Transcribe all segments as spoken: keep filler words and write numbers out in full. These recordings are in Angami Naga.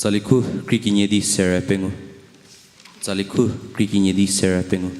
Tsali khu kri kenie di sere pengou. Tsali khu kri kenie di sere pengou.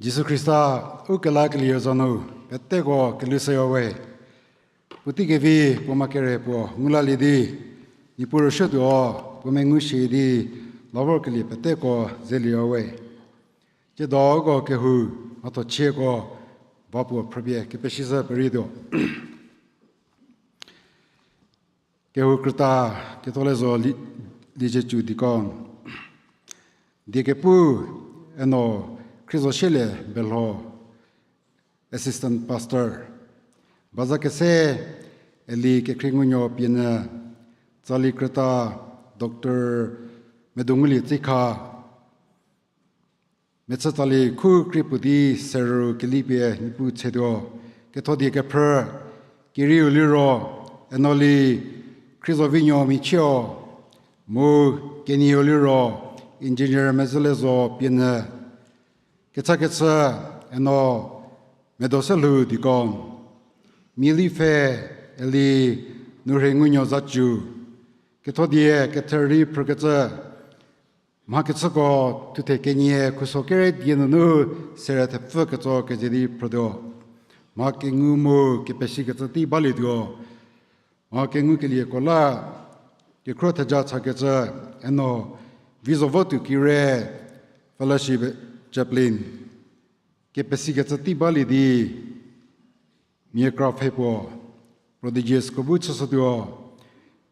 Jisu Khrista, u kelakelie za nu peteko kelhou shüyawe. Puotei kevi puo ma kere puo ngulalie di, Niepuu rüsuotuo puo mengu shie di, la vorkelie peteko zelieyawe. Tsiedo uko kehou mhatho chieko va puo phrüpie kepeshizhü perietuo. Kehou krüta Ketholezo Li-, Liezietsu Deacon. Diekepu Eno Khriezosielie Belho, Assistant Pastor. Baza kese Eli Kekhriengunuo Pienyü, tsali krüta Doctor Medungulie Tsikha, mechü tsali khu krie puo di serü kelipie Niepuu tshetuo. Kethodie kephrü, kerieu liro Enoli Khriezovinuo Michieu, mu kenieu liro Engineer Mezülezo Pienyü. Kechakechü Eno Medoselhou Deacon, mia li pfhe Eli Nurhengunuo Zatsu. Kethodie ketherei phrükecü, mha kechüko thuthe kenie khuso kere die nunu sere thepfü ketso keze di phrütuo. Mha kengu mu kepesikecü tei balietuo. Mha kengukelieko la kekhro theja chakecü, Eno Vizovotuo Kire, Fellowship Chaplain. Kepesikecü tei balie di mia kra pfhe puo, Prodigious ko bu chüshütuo.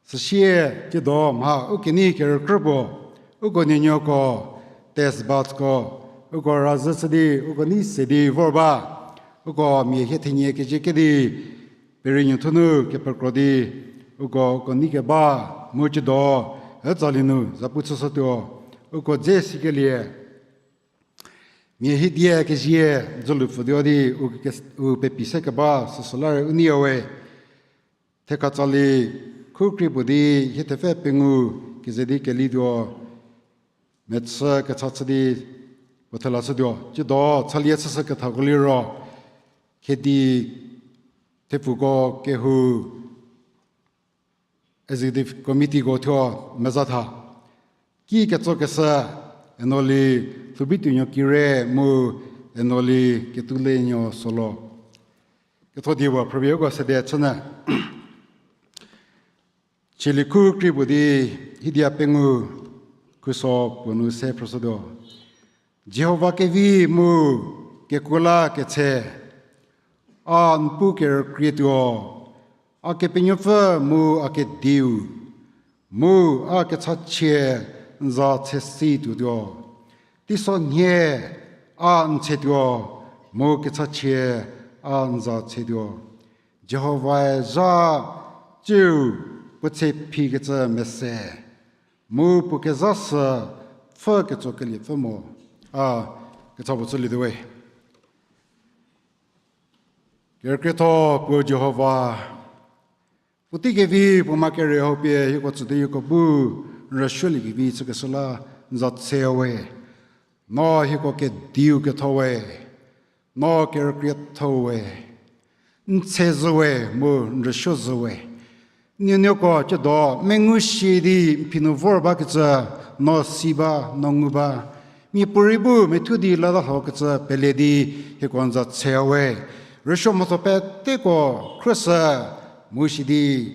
Süsie tsiedo mha u kenei kerükrü puo, uko nuonuoko, taste budsko, uko razhü chü di uko nei se di vor ba. Uko mia hie thenie kezie kedi perienuo thunu kepekro di uko uko nei keba, mu tsiedo ütsali nu zapu chüshütuo. Uko dze sikelie mia hie die kezie dzülu pfütuo di u ke-, u pepi se keba süsü la rei u neiyawe. Thekha tsali khu krie puo di hie thepfü pengou keze di kelituo, mechü kecha chü di puo thela chütuo. Tsiedo chalie chüshü kethako liro, Khedi thepfuko kehou Executive Committeeko thuo meza tha. Ki ketsokeshü Enoli Lhubituonuo Kire mu Enoli Ketulenuo Solo. Kethodie puo phrüpie uko sede chünyü. Tsali khu krie puo di hiedia pengou khuso puo nu se phrüshütuo. Jihova kevi mu kekuo la ketshe, a n pu kerükrie tuo, a Kepenuopfü mu a Kediu, mu a kechachie n za chesi tuotuo. Teisonhie a n chetuo, mu kechachie a n za chetuo. Jihovae zha tsiu puo tsephi kecü mese, mu puo kezha sü pfü ketso keliepfü mo. A kecha puo chülietuo we. Kerükrietho puo Jihova, puotei kevi puo ma kere hau pie hieko tsüdi hieko bu n rüsuoliekevi chükeshü la n za tse we. No hieko kediu ketho we, no kerükrietho we, n tse zhü we mu n rüsuo zhü we. Nuonuoko tsiedo mengu shi di n phi nu vor bakecü no si ba, no ngu ba. Miapuorei bu methuo di lata lhokecü pele di hieko n za tse we. Rüsuo mhatho peteko khrüshü mu shi di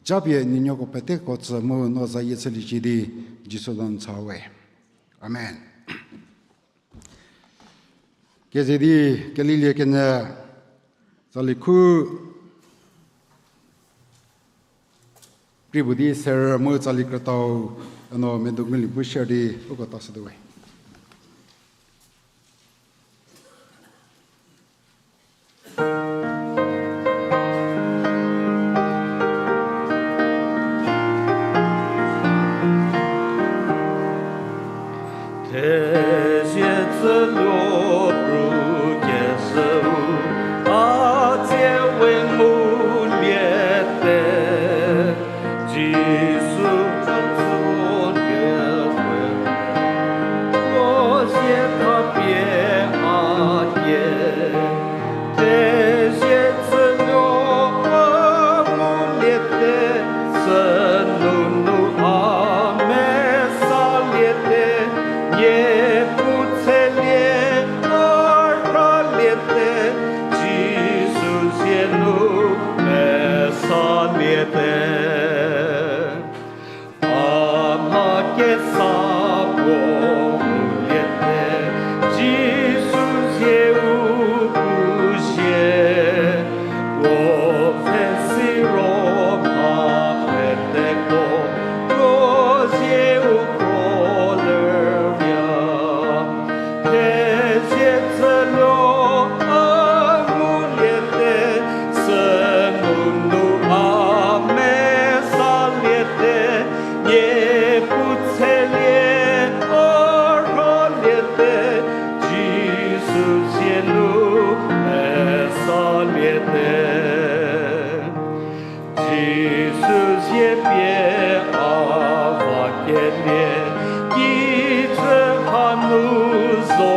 japie nuonuoko peteko tsü mu no zayie chüliecie di Jisu za n cha we. Amen. Keze di Kelilie kenyü tsali khu krie puo di serü mu tsali krütau Eno Medungulie bu share di uko tashütuo we. Thezie tsüluo ru kesüu, a tsie we nguliete, Jisu tsütuo kewe. Jisu zie pie a va kelie, kijü hanu zo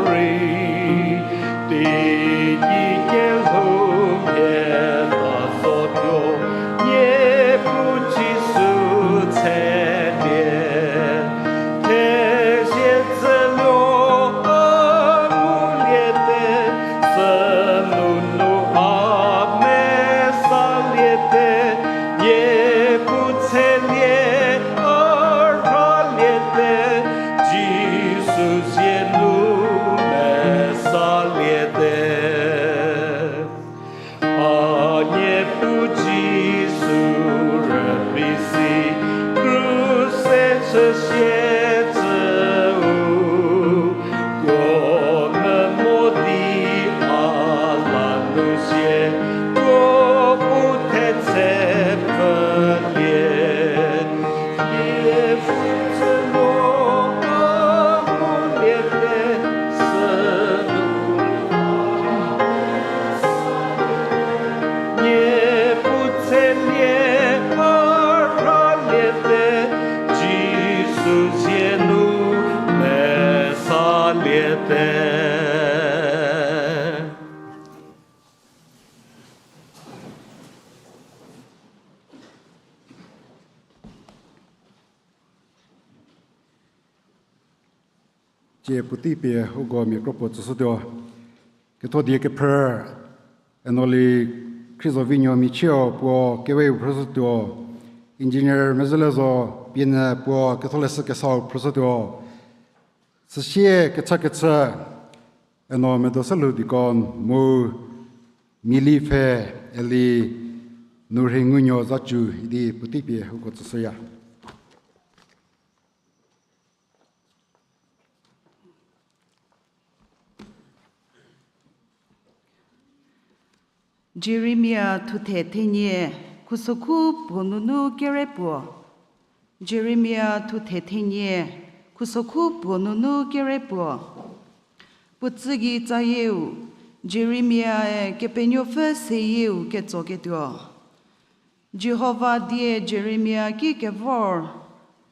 rei, teigei kelhou pie ta zotuo, Niepuu Jisu tselie. Thezie tsülo a nguliete, sünunu a mesaliete, Niepuu tselie a rhaliete, Jisu zie nu mesaliete. A Niepuu Jisu rübei si, kruse chüsie tsüu, kuo memo di a la nu sie, kuo bu thetse pfülie. Niepuu tsülo a nguliete, sü Niepuu tselie a rhaliete, Jisu zie nu mesaliete. Tsie puotei pie uko mia kropuo tsüshütuo. Ketho die kephrü, Enoli Khrizovinuo Michieu puo kewe phrüshütuo. Engineer Mezülezo Pienyü puo ketholeshü kesau phrüshütuo. Süsie kechakechü, Eno Medoselhou Deacon mu Mili pfhe, Eli Nurhengunuo Zacu idi puotei pie uko tsüshüya. Jeremia thuthe thenie, khusokhu puo nunu kere puo. Jeremia thuthe thenie, khusokhu puo nunu kere puo. Puo tsü gei tsayieu, Jeremiae Kepenuopfü seyieu ketsoketuo. Jihova die Jeremia ki kevor,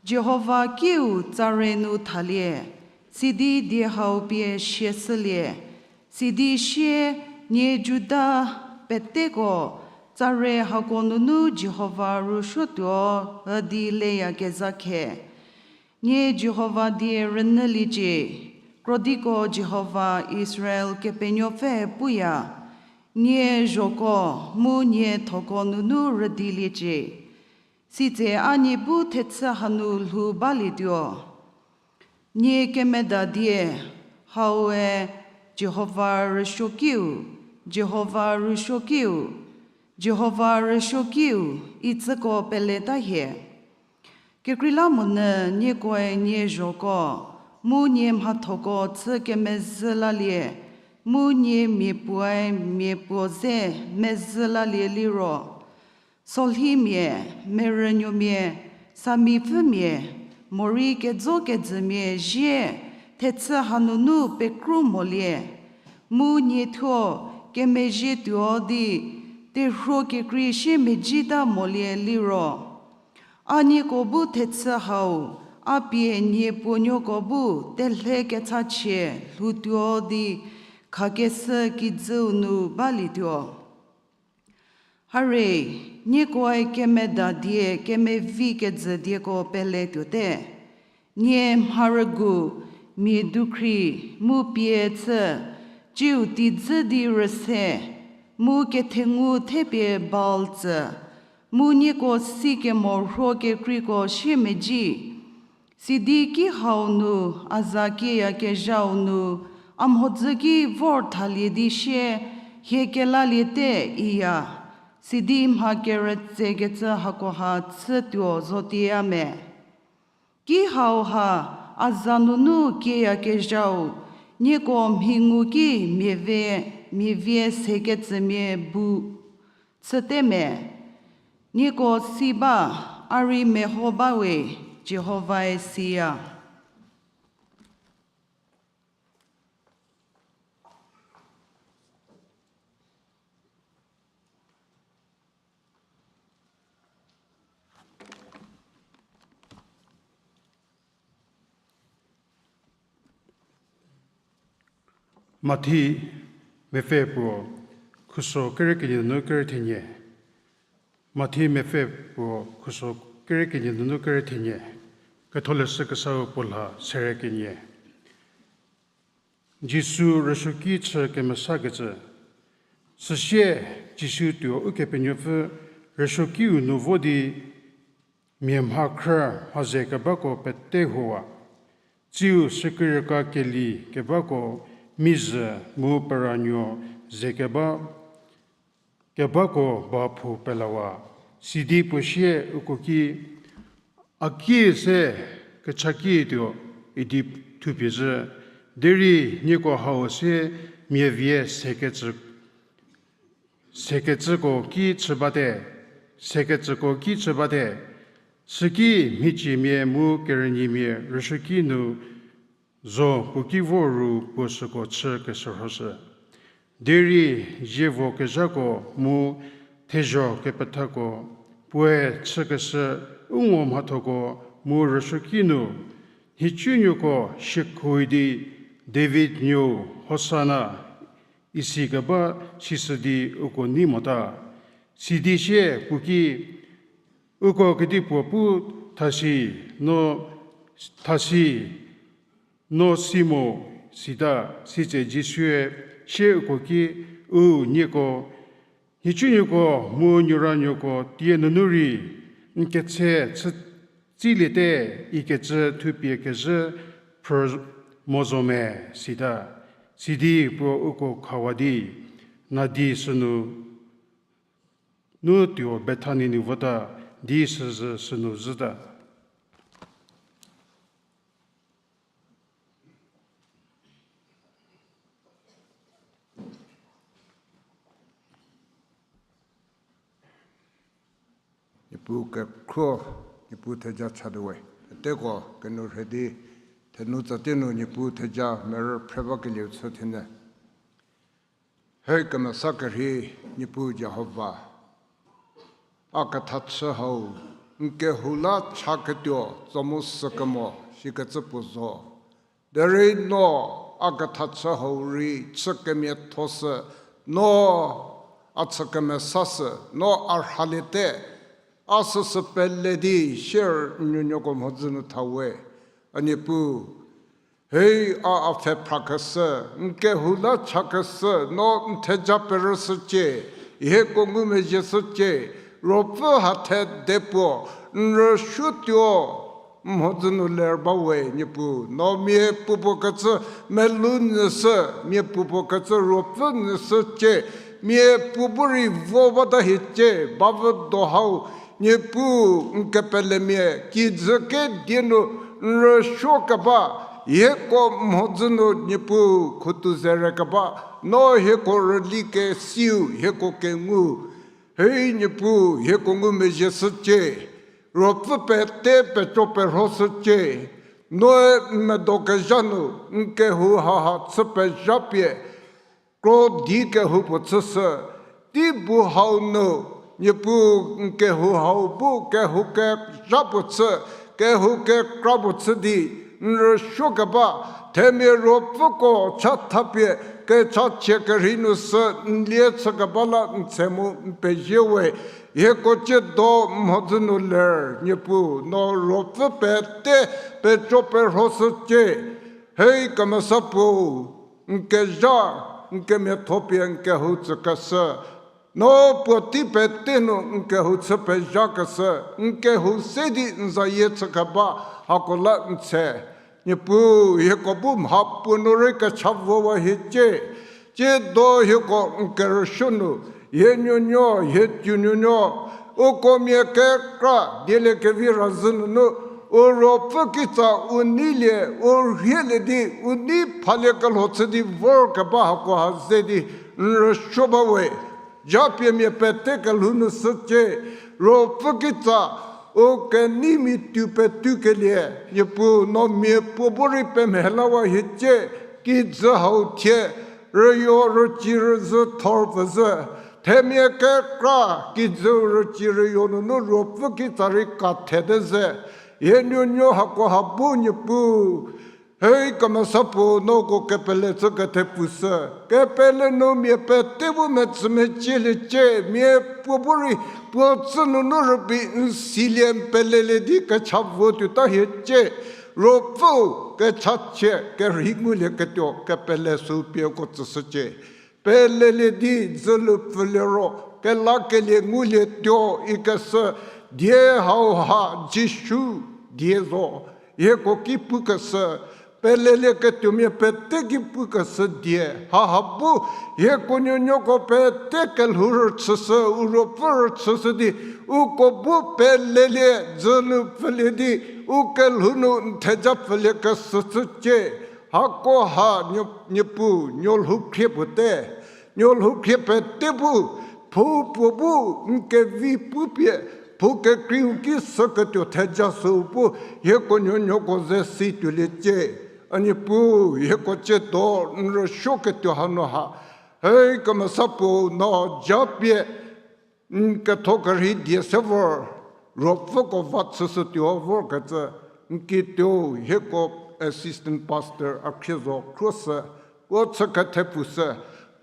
Jihova kiu tsare nu thalie, sidi die hau pie siashülie, sidi sie, nie Juda peteko tsare hako nunu Jihova rüsuotuo üdi leyakezha khe. Nie Jihova die rünyüliecie, krodiko Jihova Israel Kepenuopfü puya, nie zhoko mu nie thoko nunu rüdiliecie. Sitse a nie bu thechü hanu lhou balietuo. Nie kemeda die, haue Jihova rüsuokiu, Jihova rüsuokiu, Jihova rüsuokiu, itsüko peleta hie. Kekreilamonyü niekoe nie zhoko, mu nie mhathoko chü kemezhü lalie, mu nie miapuoe miapuo ze mezhü lalie liro. Solhimia, merünuomia, samipfümia, morei kejokejümia zie thechü hanunu pekru molie, mu nie thuo kemezhie tuo di terhuo kekrei siemedzita molie liro. A nieko bu thechü hau, a pie nie puonuoko bu telhe kechachie lhoutuo di khakeshü kijüu nu balietuo. Hare, niekoe kemeda die kemevi kejü dieko peletuote. Nie mharügu, mia dukhri, mu pie chü, ciu teidzü di rüse, mu kethengu thepie Baal tsü, mu nieko si kemorhuo kekreiko siemedzi. Sidi ki hau nu, a za kieyakezhau nu, a mhodzü ki vor thalie di sie, hie kelaliete iya, sidi mha kerütsekecü hakoha chütuo zotiea me. Ki hauha, a za nunu kieyakezhau, nieko mhi ngu ki miavie, miavie sekecümia bu chüte me. Nieko si ba, a rei meho bawe, Jihovae siya. Mathi mepfü puo khuso kere kenie nunu kere thenie. Mathi mepfü puo khuso kere kenie nunu kere thenie. Ketholeshü Kesau puo lha sere kenie. Jisu rüsuoki chü kemesakecü. Süsie Jisu tuo Ukepenuopfü rüsuokiu nu vo di mia mha khrü mha ze kebako pete huowa. Tsiu süki rüka keli kebako mizhü mu peranuo ze keba, kebako ba phou pelawa. Sidi puo sie uko ki, a kie se kecha kie tuo idi thupie zhü, derei nieko hau se miavie sekecü sekecüko ki chü bate, sekecüko ki chü bate, süki mhiciemia mu kerünyimia rüsuoki nu zo puo ki vor ru puo süko chü keshürhoshü. Derei zievo kezhako mu thezho kepethako puoe chükeshü u ngo mhathoko mu rüsuoki nu, nhicunuoko shikhoui di David nuou Hosana isi keba sishü di uko nei mota. Sidi sie puo ki, uko kedipuo pu thasi, no thasi, no si mo, sita. Sitse Jisue sie uko ki, u nieko, nhicunuoko mu nuoranuoko tie nunu rei n ketse chü tsiliete ikecü thupie kezhü phrü mo zo me, sita. Sidi puo uko khawa di, nadi sünu nu tuo Bethani nu vota di süzhü sünu zhüta. Niepuu kekhruo, Niepuu theja chatuo we. Peteko kenourhei di, thenu tsatie nu Niepuu theja merü phre bakelieu chü thienyü. Hei kemesa kerhei Niepuu Jihova, a kethachü hau n kehou la chaketuo tso mu sükemo shikecü puo zo. Derei no a kethachü hau rei chü kemiathoshü, no a chü kemesashü, no a rhaliete, a süsü pele di sier n nuonuoko mhodzü nu tha we. A Niepuu, hei a a pfhe phrakeshü, n kehou la chakeshü, no n theja perüshücie, hieko ngumezhieshücie, Ruopfü hathe de puo n rüsuotuo mhodzü nu ler ba we. Niepuu, no mia puopuo kecü melou nyüshü, mia puopuo kecü Ruopfü nyüshücie, mia puo bu rei vo bata hiecie, bavü do hau, Niepuu n kepelemia kijü kedie nu n rüsuo keba, hieko mhodzü nu Niepuu khutu zere keba, no hieko rüli kesiu, hieko kengu. Hei Niepuu, hieko ngumezhieshücie, Ruopfü pete peco perhoshücie, noe n medo kezha nu n kehou haha chü pezhapie, kro di kehoupuo chüshü, tei bu hau nu, Niepuu n kehou hau bu kehou kezha puo chü, kehou kekra puo chü di, n rüsuo keba, themia ruopfüko chathapie, kechachie kerhei nu sü n lie chü keba la n tse mu n pezie we, hieko tsiedo mhodzü nu ler, Niepuu, no ruopfü pete peco perhoshücie, hei kemesa puo, n kezha, n kemiatho pie n kehou tsükeshü, no puotei pete nu n kehou chü pezhakeshü, n kehou se di n zayie chü keba, hako la n tse. Niepuu, hieko bu mha puo nu rei kecha vowa hiecie, tsiedo hieko n kerüsuo nu, hie nuonuo, hie tuo nuonuo, uko mia kekra dieliekevi razhü nunu, u ruopfü kitsa u neilie, u rhielie di, u nei phalie kelho chü di vor keba hako ha ze di n rüsuo ba we. Japie mia pete kelhou nu shücie, ruopfü kitsa u keneimia tuo petukelie, Niepuu no mia puo bu rei pemhie lawa hiecie, kijü hau thie, rüyo rüci rüzhü thor pfüzhü, themia kekra kijüu rüci rüyo nunu ruopfü kitsa rei kathete ze, hie nuonuo hako ha bu Niepuu, Hei kemesa puo, no uko kepele chü kethepfu sü. Kepele nu mia pete bu metsümecieliecie, mia puo bu rei puo tsü nunu rübei n silie n pelelie di kecha vo tuota hiecie. Ruopfü kechachie kerhei ngulieketuo kepele sü pie uko tsüshücie. Pelelie di dzülu pfülie ro, kelakelie ngulietuo ikeshü die hauha Jisu die zo, hieko ki pukeshü. Pelelieketuomia pete ki pukeshü die, haha bu hieko nuonuoko pete kelhou rüchüshü, u ruopfü rüchüshü di, uko bu pelelie, dzülu pfülie di, u kelhou nu n theja pfülie keshü chücie. Hako ha nuo, Niepuu, nuolhou khrie puo te. Nuolhou khrie pete bu, phou puo bu n kevi pupie, phou kekreiu ki shüketuo theja süu bu, hieko nuonuoko ze si tuoliecie. A Niepuu, hieko ciedo n rüsuoketuo hanu ha, hei kemesa puo, no japie n ketho kerhei die se vor, ruopfüko va chüshütuo vorkecü, n kituo hieko assistant pastor a khrie zo khruoshü, puo chü kethepfu sü,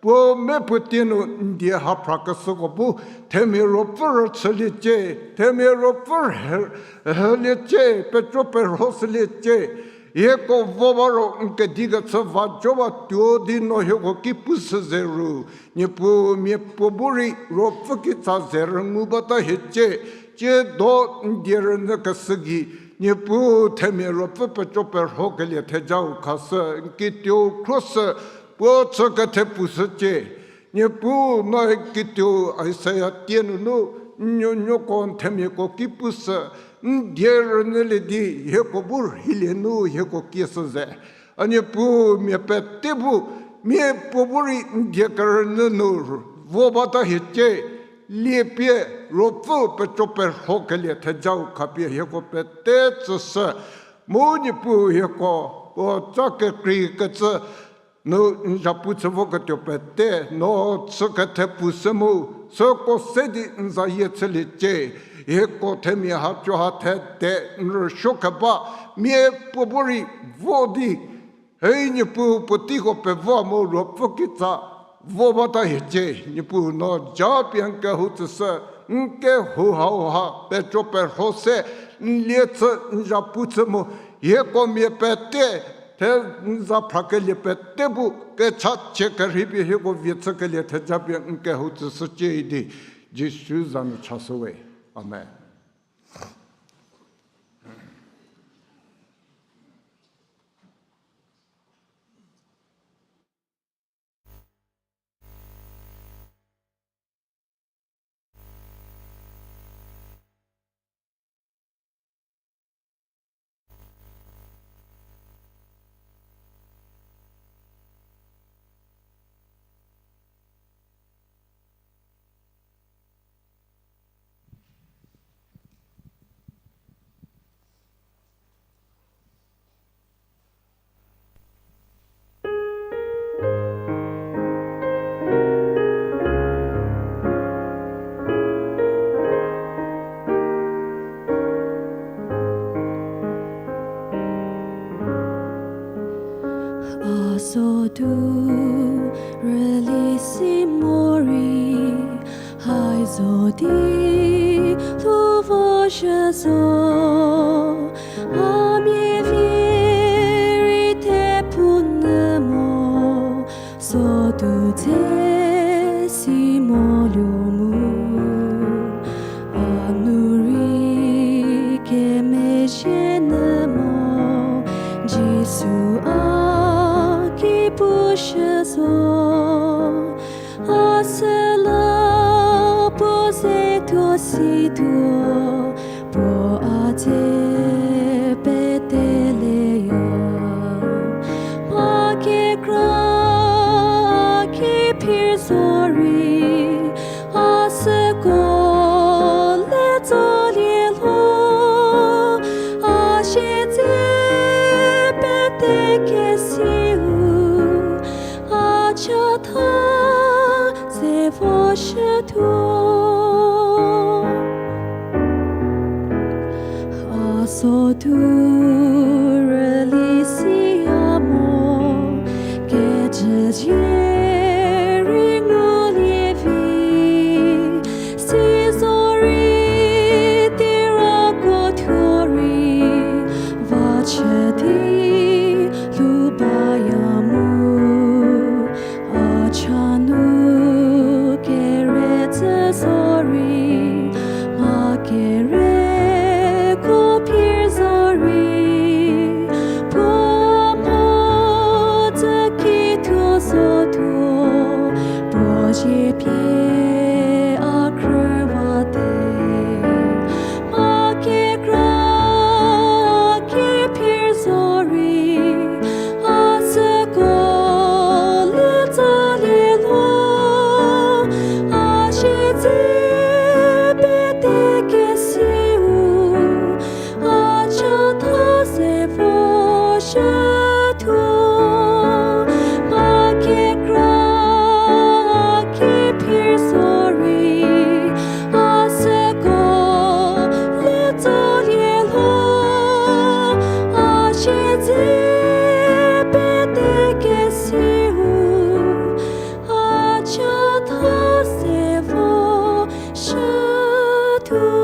puo me puo tie nu n die ha phrakeshüko bu, themia ruopfü rüchüliecie, themia ruopfü rhe-, rhüliecie, peco perhoshüliecie. Hieko vo ba ro n kedi kechü va jo ba tuo di no hieko ki pushü ze ru, Niepuu, mia puo bu rei ruopfü kitsa ze rüngou bata hiecie, ciedo n die rünyükeshü gei, Niepuu, themia ruopfü peco perhokelie thejau khashü, n kituo khruoshü, puo chü kethepfu shücie. Niepuu, no kituo Isaia tie nunu, n nuonuoko n themiako ki pushü, n die rünyülie di hieko bu rheilie nu hieko kieshü ze. A Niepuu, mia pete bu, mia puo bu rei n die kerünyü nu vo bata hiecie, liepie ruopfü peco perhokelie thejau khapie hieko pete tsüshü, mu Niepuu hieko, puo ca kekreikecü nu n zapu chü voketuo pete, no chü kethepfu shü mu, süko se di n zayie chüliecie, hieko themia ha co ha thede n rüsuo keba, mia puo bu rei vo di, hei Niepuu puoteiko pevo mu ruopfü kitsa vo bata hiecie, Niepuu no japie n kehou tsüshü, n kehou hauha peco perho se, n lie chü n zapu chü mu, hieko mia pete, the n za phrakelie pete bu kechachie kerhei pie hieko vie chükelie theja pie n kehou tsüshücie di, Jisu za nu chashüwe. Amen. A sodu rüli si morei, hai zo di lhou vozhü zo, a mia lirei thepu nyü mo, sodu dze si moluo mu, a nu rei kemezhie nyü mo, Jisu a ki pushü zo. A süla puo ze tuo si tuo, puo a dze peteleya. Mha kekra a ki phir zorei, a süko le tsolie lho, a siedze pete kesiu, a chatha ze voshütuo. A sodu rüli siya. Zie rei ngulie vi, si zorei tei rako thuo rei, va chü di lhou baya mu, a cha nu kere tsü zorei, mha kereko phir zorei, puo mhodzü ki thuo zotuo, puo zie pie a khrüwate. Mha kekra ki phir zorei, a süko lütsolie lho, a siedze pete kesiu, a chatha se vo shütuo. Mha kekra ki phir zorei, a süko lütsolie lho, a siedze pete kesiu, a chatha se vo shütuo.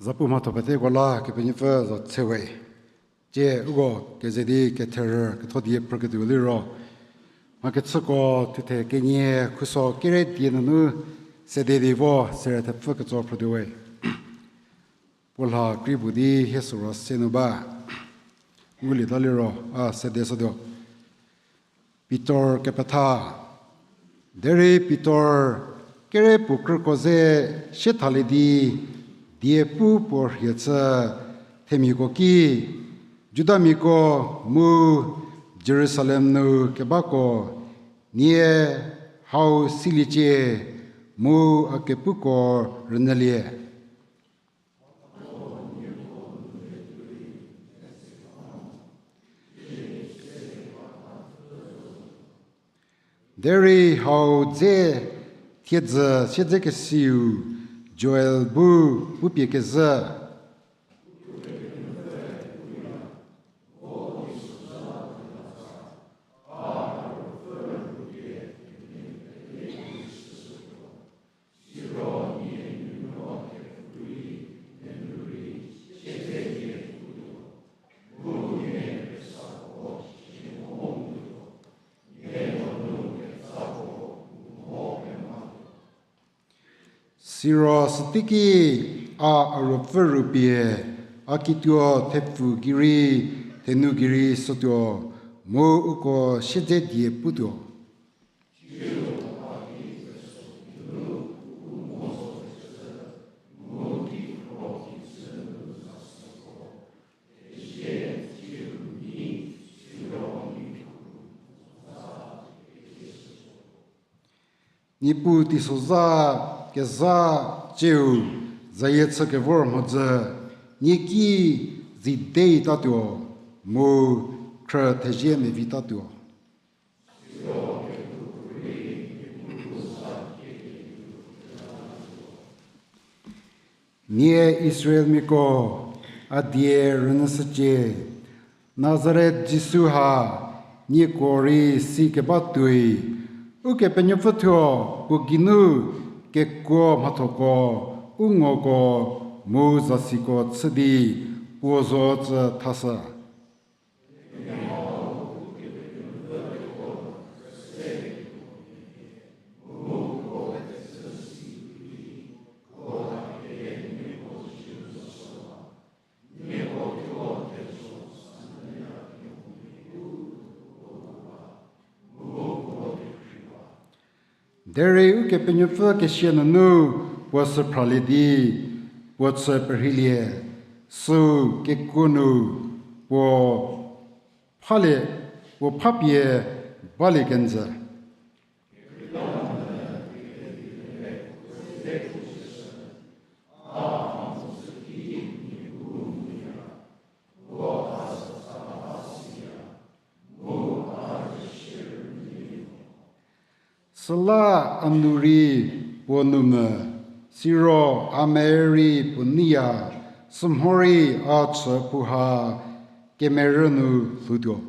Zapu mhatho peteko la Kepenuopfü za tsewe. Tie uko keze di ketherü ketho die phrüketuo liro, mha kechüko thuthe kenie khuso kere die nunu sede di vo sere thepfü ketso phrütuowe. Puo lha kri bu di hie süro se nu ba. Ngulieta liro, a sede sotuo. Pitor kepetha. Derei Pitor kere puo krüko ze sie thalie di, die pu puo rhie chü themiako ki, Judamiako mu Jerusalem nu kebako, nie hau siliecie mu a kepuko rünyülie. Derei hau dze thiedzü siedzekesiu Joel bu pupie kezhü. Siro süteiki a a ruopfü rupie, a kituo thepfu gei rei, thenu gei rei sotuo, mu uko siedze die putuo. Niepuu teisozha kezha cieu zayie chü kevor mhodzü, nie ki zi deitatuo, mu khrü thezie mevitatuo. Nie Israelmiako, a die rünyüshücie, Nazaret Jisu ha nieko rei si keba tuoi, Ukepenuopfü thuo puo geinu kekuo mhathoko, u ngoko, mu zasiko chü di puo zo tsü thashü. Derei Ukepenuopfü kesia nunu puo sü phralie di, puo chü perheilie, süu kekuo nu puo phalie, puo phapie balie kenjü. Süla a nu rei puo nu mvü, siro a me rei puo neiya, sümhorei a chü puo ha kemerü nu lhoutuo.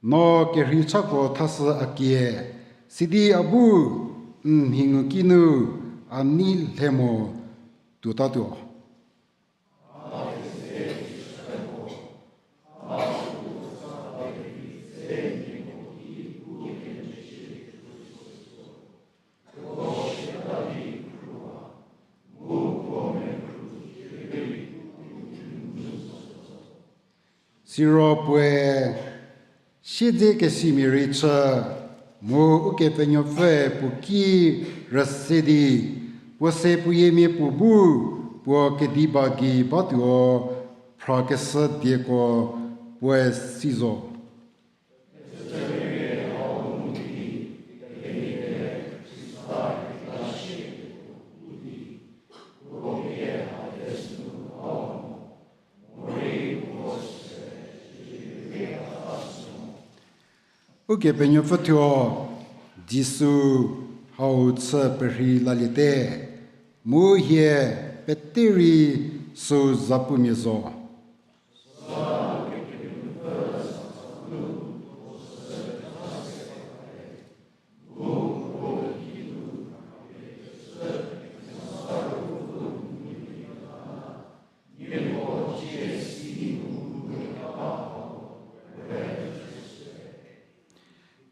No kerhei chako thashü a kie, sidi a bu n mhi ngu ki nu a nei lhe mo tuotatuo. Siro puoe siedzekesimia rei chü, mu Ukepenuopfüe puo ki rüse di, puo se puo yiemia puo bu puo kediba gei batuo phrakeshü dieko puoe si zo. Ukepenuopfü thuo Jisu hau chü perhei laliete, mu hie pete rei süu zapumia zo.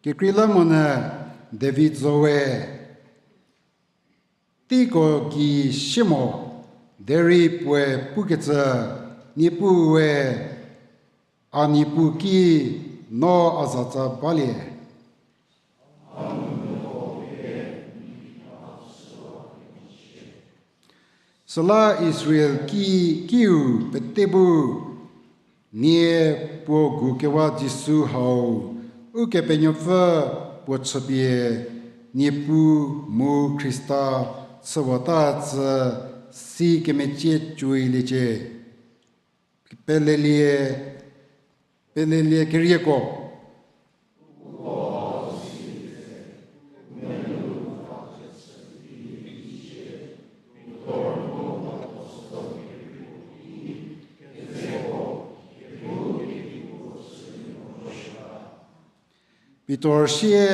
Kekreilamonyü David zowe, teiko gei sie mo, derei puoe pukecü, Niepuue, a Niepuu ki no a zatsa balie. Süla Israel ki, kiu pete bu nie puo gukewa Jisu hau, Ukepenuopfü puo chüpie, Niepuu mu Khrista chüwata tsü si kemecie cüiliecie. Pelelie, pelelie kerieko. Pitor sie,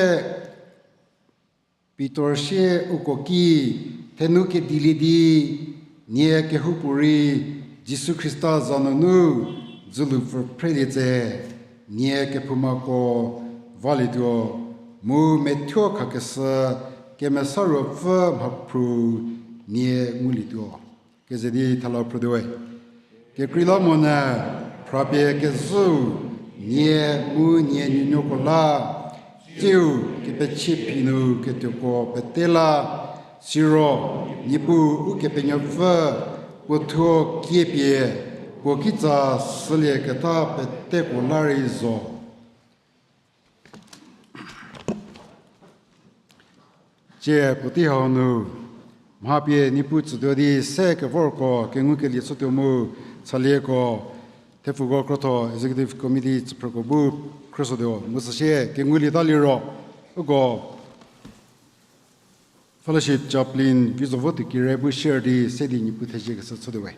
Pitor sie uko ki thenu kedilie di, nie kehoupuorei Jisu Khrista za nunu dzülu pfü phrelie tse, nie kephoumako valietuo, mu methuo khakeshü Kemesa Ruopfü mhaphru nie ngulietuo. Keze di thela phrütuowe. Kekreilamonyü phrapie kezhüu nie mu nie nuonuoko la, tsiu kepechie phi nu ketuoko pete la, siro Niepuu Ukepenuopfü puo thuo kiepie puo kitsa sülieketa peteko la rei zo. Tsie puotei hau nu mha pie Niepuu tsütuo di se kevorko kengukelie chütuo mu, chalieko thepfuko krotho Executive Committee tsüphrüko bu khrüsotuo mu süsie kengulieta liro, uko Fellowship Chaplain Vizovo Tukire bu share di se di Niepuu thezie keshü chütuowe.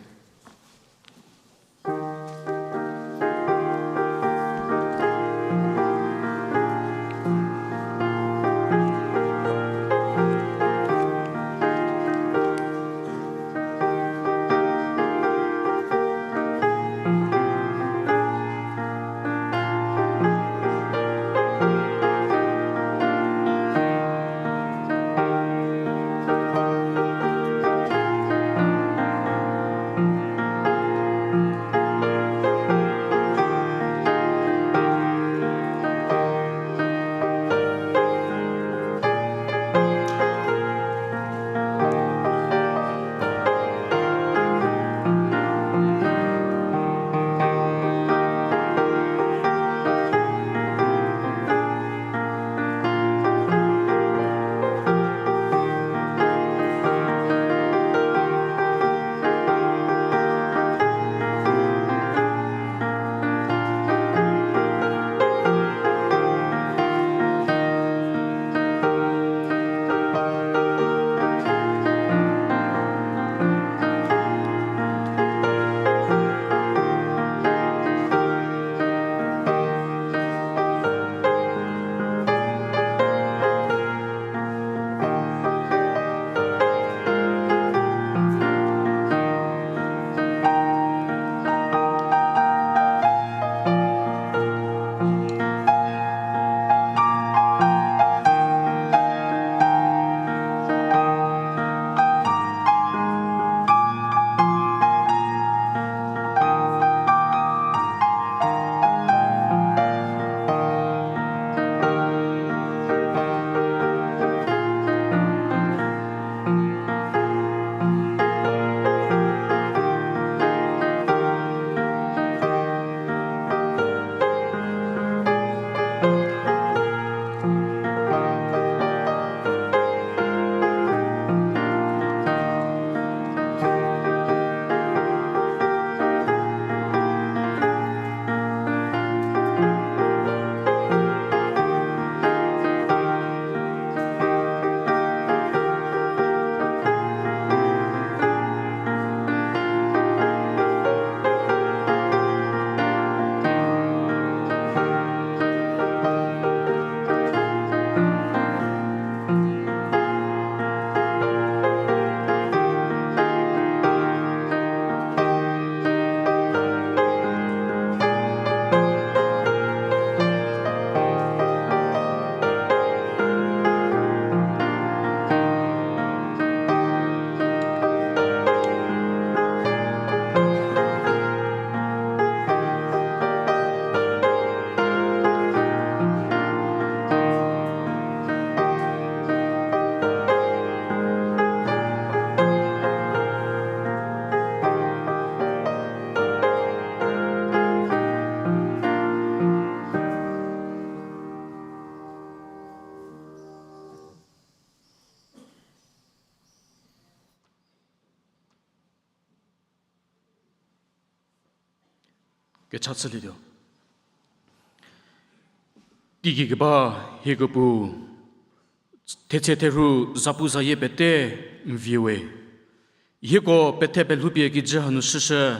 Kecha chülietuo. Teigei keba hieko Pu, thetse therhu zapu zayie pete n vie we. Hieko pethe pelhoupie kijü hanu shüshü,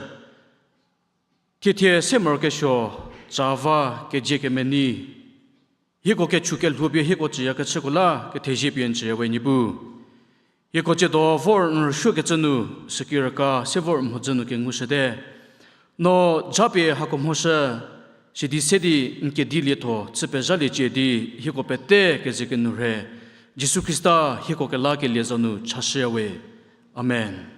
thiethie se morokesuo, cava, kezie kemenei, hieko kechu kelhoupie hieko cüyakechüko la kethezie pie n tsüya we Niepuu. Hieko tsiedo vor n rüsuokecü nu, sükirüka se vor mhodzü nu kengushüte. No japie hako mhoshü, sidi se di n kedi lietho chü pezhaliecie di hieko pete kezekenu rhe, Jisu Khrista hieko kelakelie za nu chashüya we. Amen.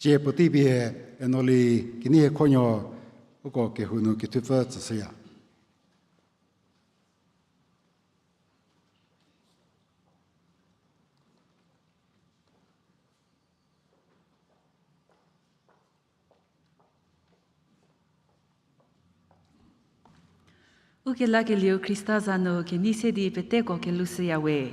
Tsie puotei pie Enoli Keneihiekhonuo uko kehou nu kethupfü tsüshüya. Ukelakelieu Khrista za nu kenei se di peteko kelushüya we.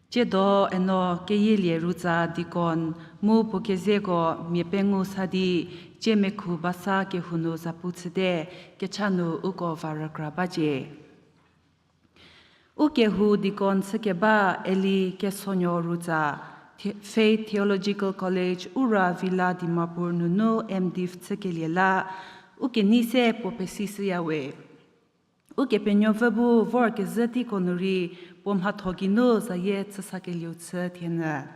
Tsiedo Eno Keyielie Rutsa deacon mu puo kezeko mia pengou sa di tsie mekhu basa kehou nu zapu chüte, kecha nu uko va rükra bacie. Ukehou deacon chükeba Eli Kesonuo Rutsa, The-, Faith Theological College, Ura Villa, Dimapur nunu M.Div chükelie la, ukenei se puo pesishüya we. Ukepenuopfü bu vorkezhü teiko nu rei puo mhatho geinu zayie chüsakelieu chü thienyü.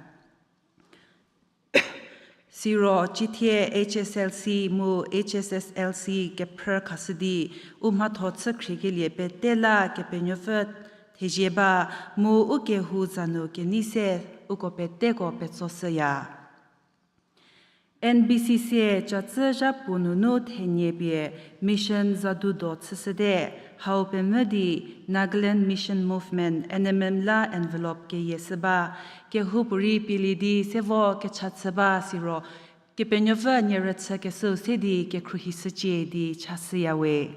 Siro tsiethie H S L C mu H S S L C kephrü khashü di, u mhatho chü khriekelie pete la Kepenuopfü thezie ba, mu ukehou za nu kenei se uko peteko petsoshüya. N B C C-e catsü zhapuo nunu thenie pie mission zadu do chüshüte, hau pemvü di Nagaland Mission Movement, N M M la envelope keyieshü ba, kehoupuorei pielie di se vo kecha chü ba siro, Kepenuopfü nie rüchükeshüu se di kekhruohishücie di chashüya we.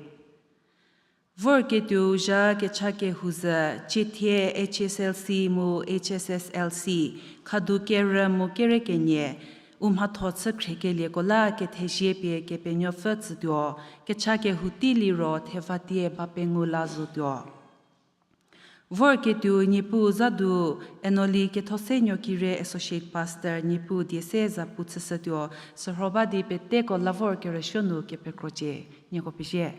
Vorketuou zha kecha kehou zhü, tsiethie H S L C mu H S S L C, khadu kerü mu kere kenie, u mhatho chü khriekelieko la kethezie pie Kepenuopfü tsütuo, kecha kehou tei liro thevatie ba pengou la zotuo. Vorketuou Niepuu zadu, Enoli Kethosenuo Kire Associate Pastor Niepuu die se zapu chüshütuo, sürho ba di peteko la vor kerüsuo nu kepekrocie, nieko pezie.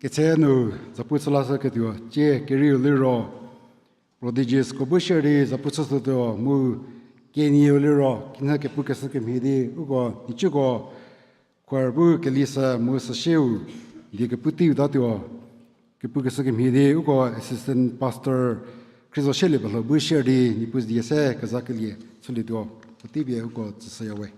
Ketse nu zapu chü lashüketuo, tsie kerieu liro, Prodigies ko bu shie di zapu chüshütuo mu kenieu liro, kinhie kepukeshü kemhie di, uko, nhicuko, choir bu kelishü mu süsieu, die kepu teiu tatuo, kepukeshü kemhie di, uko Assistant Pastor Khrizo Shielie Belho bu shie di, Niepuu die se kezakelie chülietuo, puotei pie uko tsüshüya we.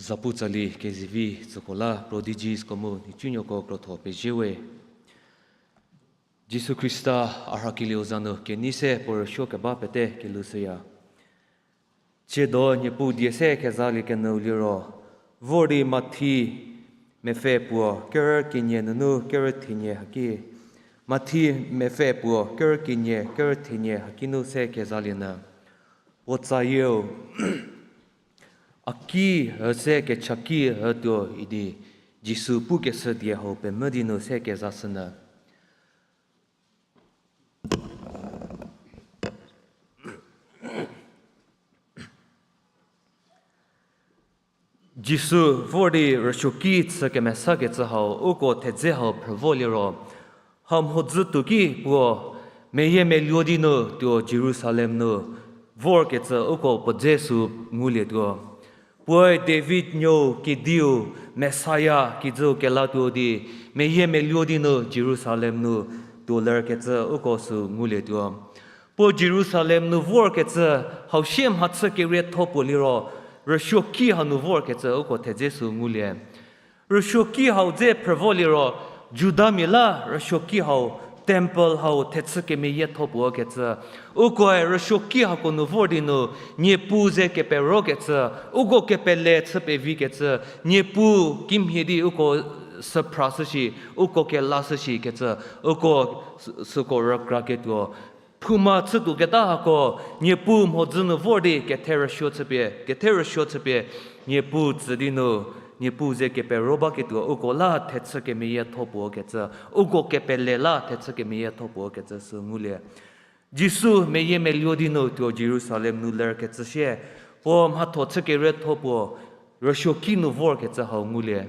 Zapu tsali kezivi tsüko la Prodigies ko mu nhicunuoko krotho pezie we. Jisu Khrista a rhakelieu za nu kenei se puo rüsuo keba pete kelhou shüya. Tsiedo Niepuu die se kezaliekenyü liro, vor di Mathi mepfü puo kerü kenie nunu kerü thenie haki, Mathi mepfü puo kerü kenie kerü thenie haki nu se kezalienyü. Puo tsayieu, a ki hü se kechaki hütuo idi, Jisu pukeshü die hau pemvü di nu se kezashünyü. Jisu vor di rüsuoki chü kemesakecü hau uko thedze hau phrüvo liro, hamhodzü tuo ki puo meyiemeluo di nu tuo Jerusalem nu vorkecü uko puo dze sü ngulietuo. Puoe David nuou kediu Messiah kijüu kelatuo di meyiemeluo di nu Jerusalem nu tuo lerkecü uko sü ngulietuo. Puo Jerusalem nu vorkecü hau sie mhachü kerietho puo liro, rüsuoki hanu vorkecü uko thedze sü ngulie. Rüsuoki hau dze phrüvo liro, Judamia la rüsuoki hau, temple hau thechü kemeyietho puo kecü. Ukoe rüsuoki hako nu vor di nu, Niepuu ze keperokecü, uko kepele chü pevikecü, Niepuu kimhie di uko süphrashü shi, uko kelashü shikecü, uko sü-, süko rükraketuo. Phouma chütuoketa hako, Niepuu mhodzü nu vor di kethe rüsuo chüpie, kethe rüsuo chüpie, Niepuu tsü di nu, Niepuu ze kepero baketuo, uko la thechü kemeyietho puo kecü, uko kepele la thechü kemeyietho puo kecü sü ngulie. Jisu meyiemeluo di nu tuo Jerusalem nu lerkecü sie, puo mhatho chü kerietho puo, rüsuoki nu vorkecü hau ngulie.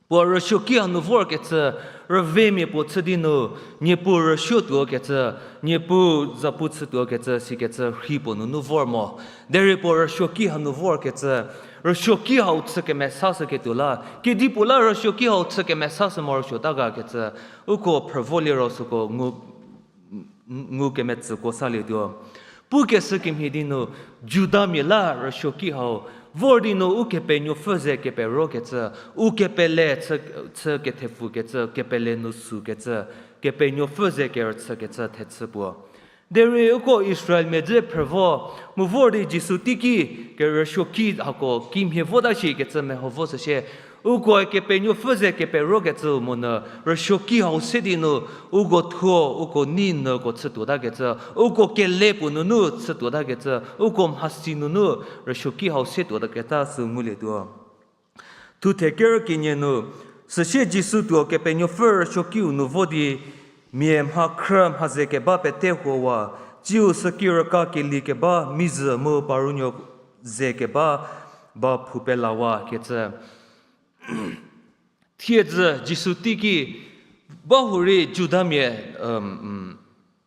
Puo rüsuoki hanu vorkecü, rüvemia puo chü di nu, Niepuu rüsuotuokecü, Niepuu zapu chütuokecü sikecü rhi puo nunu vor mo. Derei puo rüsuoki hanu vorkecü, rüsuoki hau chü kemesashüketuo la, kedipuo la rüsuoki hau chü kemesashü morosuota ga kecü, uko phrüvo liro süko ngu, ngukemetsüko salietuo. Pukeshü kemhie di nu, Judamia la rüsuoki hau, vor di nu Ukepenuopfü ze keperokecü, u kepele chü, chü kethepfukecü, kepele nu sükecü, Kepenuopfü ze kerüchükecü thechü puo. Derei uko Israelmia dze phrüvo, mu vor di Jisu teiki kerüsuoki hako kimhie vota shikecü meho vo süsie, ukoe Kepenuopfü ze keperokecüu monyü rüsuoki hau se di nu, uko thuo, uko nei nyüko chütuotakecü, uko kele puo nunu chütuotakecü, uko mhasi nunu rüsuoki hau se tuotaketa sü ngulietuo. Thuthe kerü kenie nu, süsie Jisu tuo Kepenuopfü rüsuokiu nu vo di, mia mha khrü mha ze keba pete huowa, tsiu süki rüka keli keba mizü mu parunuo ze keba ba phu pelawa kecü. Thiedzü Jisu teiki bahurei Judamia, um, um,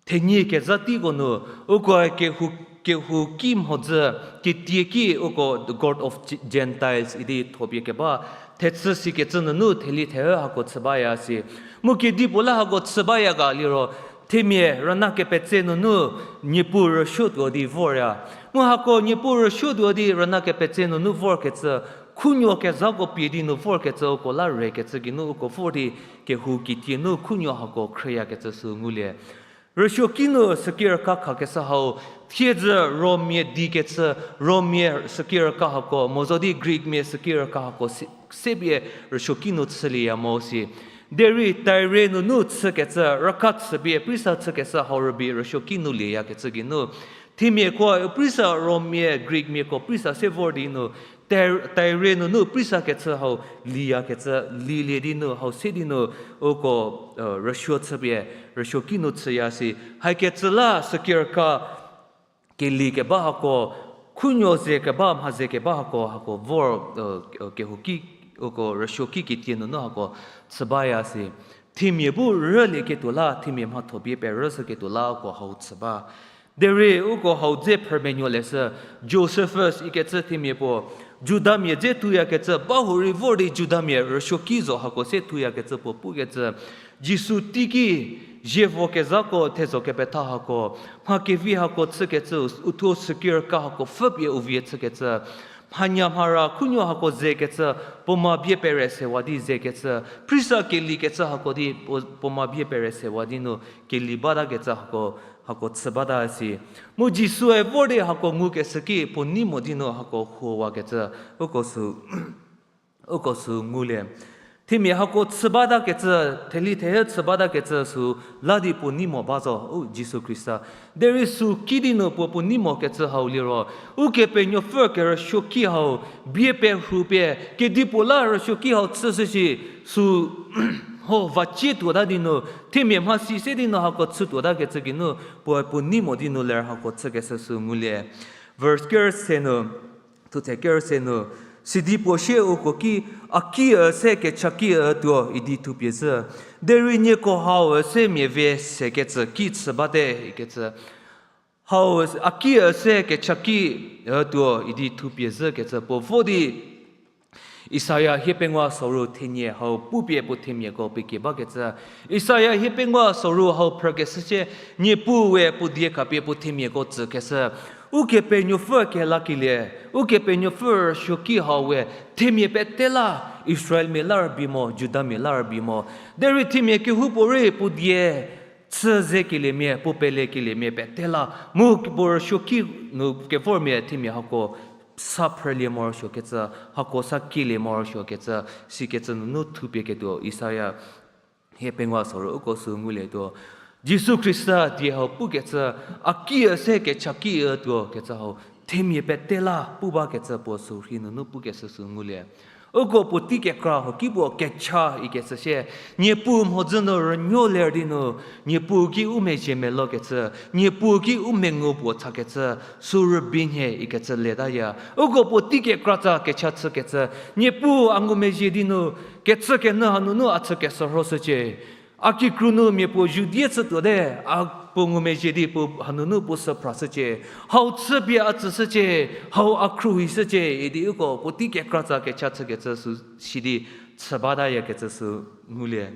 thenyi kezha teiko nu, ukoe kehou, kehou ki mhodzü, ketie ki uko the God of G-, Gentiles idi thopie keba, thechü sikecü nunu theli thehü hako chü baya si. Mu kedipuo la hako chü baya ga liro, themia rüna kepetse nunu Niepuu rüsuotuo di vorya. Mu hako Niepuu rüsuotuo di rüna kepetse nunu vorkecü, khunuo kezhako pie di nu vorkecü uko la rekecü geinu uko vor di kehou ketie nu khunuo hako khrüyakecü sü ngulie. Rüsuoki nu süki rüka khakeshü hau, thiedzü Rommia dikecü, Rommia süki rüka hako, mo zo di Greekmia süki rüka hako se-, sepie rüsuoki nu chülieya mo si. Derei Taire nunu chükecü, rüka chüpie prisa chükeshü hau rübei rüsuoki nu lieyakecü geinu. Themiako prisa Rommia, Greekmiako prisa se vor di nu, Tair-, Taire nunu prisa kechü hau liyakecü, lilie di nu, hau se di nu, uko, rüsuo chüpie, rüsuoki nu chüya si. Haikecü la süki rüka keli keba hako, khunuo ze keba, mha ze keba hako, hako vor, kehouki, uko rüsuoki ketie nunu hako chü baya si. Themia bu rülieketuo la, themia mhatho pie perüshüketuo la uko hau chü ba. Derei uko hau dze phrümenuo leshü, Josephus ikecü themia puo, Judamia dze thuyakecü, bahurei vor di Judamia rüsuoki zo hako se thuyakecü puo pukecü, Jisu teiki zievo kezhako thezho kepetha hako, mha kevi hako chükecü, uthuo süki rüka hako pfhüpie u vie chükecü, mhanya mhara khunuo hako zekecü, puo ma bie pere sewa di zekecü, phrisa kelikecü hako di puo, puo ma bie pere sewa di nu keli batakecü hako, hako chü bata si. Mu Jisue vor di hako ngukeshü ki puo nei mo di nu hako huowakecü, uko sü, uko sü ngulie. Themia hako chü batakecü, theli thehü chü batakecü sü la di puo nei mo ba zo, u Jisu Khrista. Derei sü kidi nu puo puo nei mokecü hau liro, Ukepenuopfü kerüsuoki hau, bie perhu pie, kedipuo la rüsuoki hau chüshü shi, sü ho vacie tuota di nu, themia mhasi se di nu hako chü tuotakecü geinu, puoe puo nei mo di nu ler hako chükeshü sü ngulie. Verse ker se nu, thuthe ker se nu, sidi puo sie uko ki, a ki üse kechaki ütuo idi thupie zhü. Derei nieko hau üse mia vie sekecü ki chü bate ikecü. Hau a ki üse kechaki ütuo idi thupie zhükecü puo vo di Isaia hiepengou soru thenie hau pupie puo themiako pekie bakecü. Isaia hiepengou soru hau phrükeshü sie, Niepuue puo die khapie puo themiako tsükeshü. Ukepenuopfü kelakelie, Ukepenuopfü rüsuoki hau we, themia pete la, Israelmia la rübei mo, Judamia la rübei mo. Derei themia kehoupuorei puo die chü zekeliemia, puo pelekeliemia pete la, mu puo rüsuoki nu kevormia themia hako sa phrülie morosuokecü, hako sa kielie morosuokecü, sikecü nunu thupie ketuo Isaia hiepengou soru uko sü ngulietuo. Jisu Khrista die hau pukecü, a ki üse kechaki ütuo kecü hau, themia pete la pu bakecü puo sü rhi nunu pukeshü sü ngulie. Uko puotei kekra huo ki puo kecha ikecü sie, Niepuu mhodzü nu rünuo ler di nu, Niepuu ki u mezhie melokecü, Niepuu ki u mengu puo chakecü, sü rübei nhie ikecü letaya. Uko puotei kekratsa kecha chükecü, Niepuu a ngumezhie di nu, kecü kenyü hanunu a chü keshürhoshücie. A kikru nu mia puo zhudie chütuote, a puo ngumezhie di puo hanunu puo sü phrashücie. Hau chüpie a tsüshücie, hau a khruohishücie, idi uko puotei kekratsa kecha chükecü sü sidi chü batayakecü sü ngulie.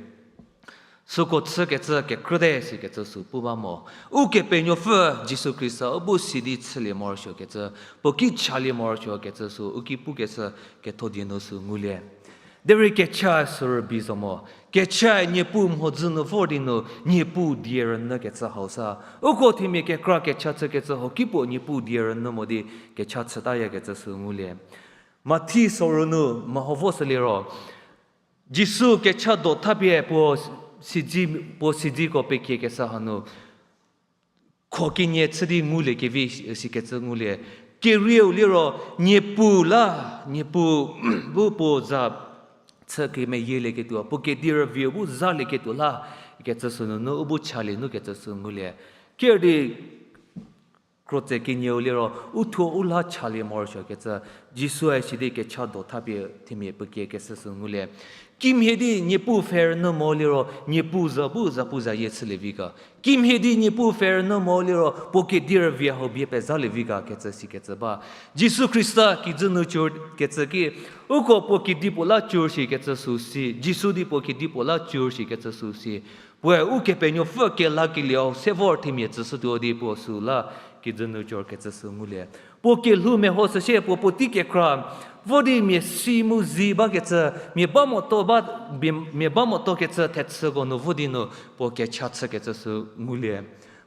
Süko chükecü kekrüte sikecü sü pu ba mo. Ukepenuopfü Jisu Khrista u bu sidi chülie morosuokecü, puo ki chalie morosuokecü sü u ki pukeshü ketho die nu sü ngulie. Derei kecha sü rübei zo mo. Kecha Niepuu mhodzü nu vor di nu Niepuu die rünyükecü hau sa. Uko themia kekra kecha chükecü huo ki puo Niepuu die rünyü mo di kecha chütayakecü sü ngulie. Mathi soru nu meho vo süliro, Jisu kecha do thapie puo sidi, puo sidiko pekiekeshü hanu kho kenie chü di ngulie kevi sikecü ngulie. Kerieu liro Niepuu la, Niepuu bu puo za chü kemeyielieketuo, puo kedi rüviu bu zalieketuo la, ikecü sünunu u bu chalie nu kecü sü ngulie. Ker di krotse kenieu liro, u thuo u la chalie morosuokecü, Jisue sidi kecha do thapie themia pekiekeshü sü ngulie. Kimhie di Niepuu pfhe rünyü mo liro, Niepuu za bu zapuzayie chülie vi ga. Kimhie di Niepuu pfhe rünyü mo liro, puo kedi rüvia hau bie pezalie vi ga kecü sikecü ba. Jisu Khrista kijü nu cor kecü ki, uko puo kedipuo la cor shikecü sü si, Jisu di puo kedipuo la cor shikecü sü si. Puoe Ukepenuopfü kelakelieu se vor themia tsüshütuo di puo sü la kijü nu cor kecü sü ngulie. Puo kelhou mehoshü sie puo puotei kekra, vo di mia si mu zi bakecü, mia ba motuo ba, mia, mia ba motuo kecü thechüko nu vo di nu puo kecha chükecü sü ngulie.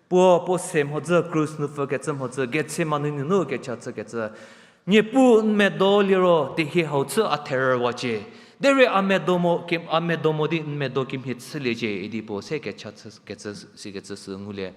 Puo, puo se mhodzü, krus nu pfükecü mhodzü, Gethsemane nunu kecha chükecü. Niepuu n medo liro, tehie hau chü a therüwacie. Derei a medo mo, a medo mo di n medo kemhie chüliecie, idi puo se kecha chükecü, sikecü sü ngulie.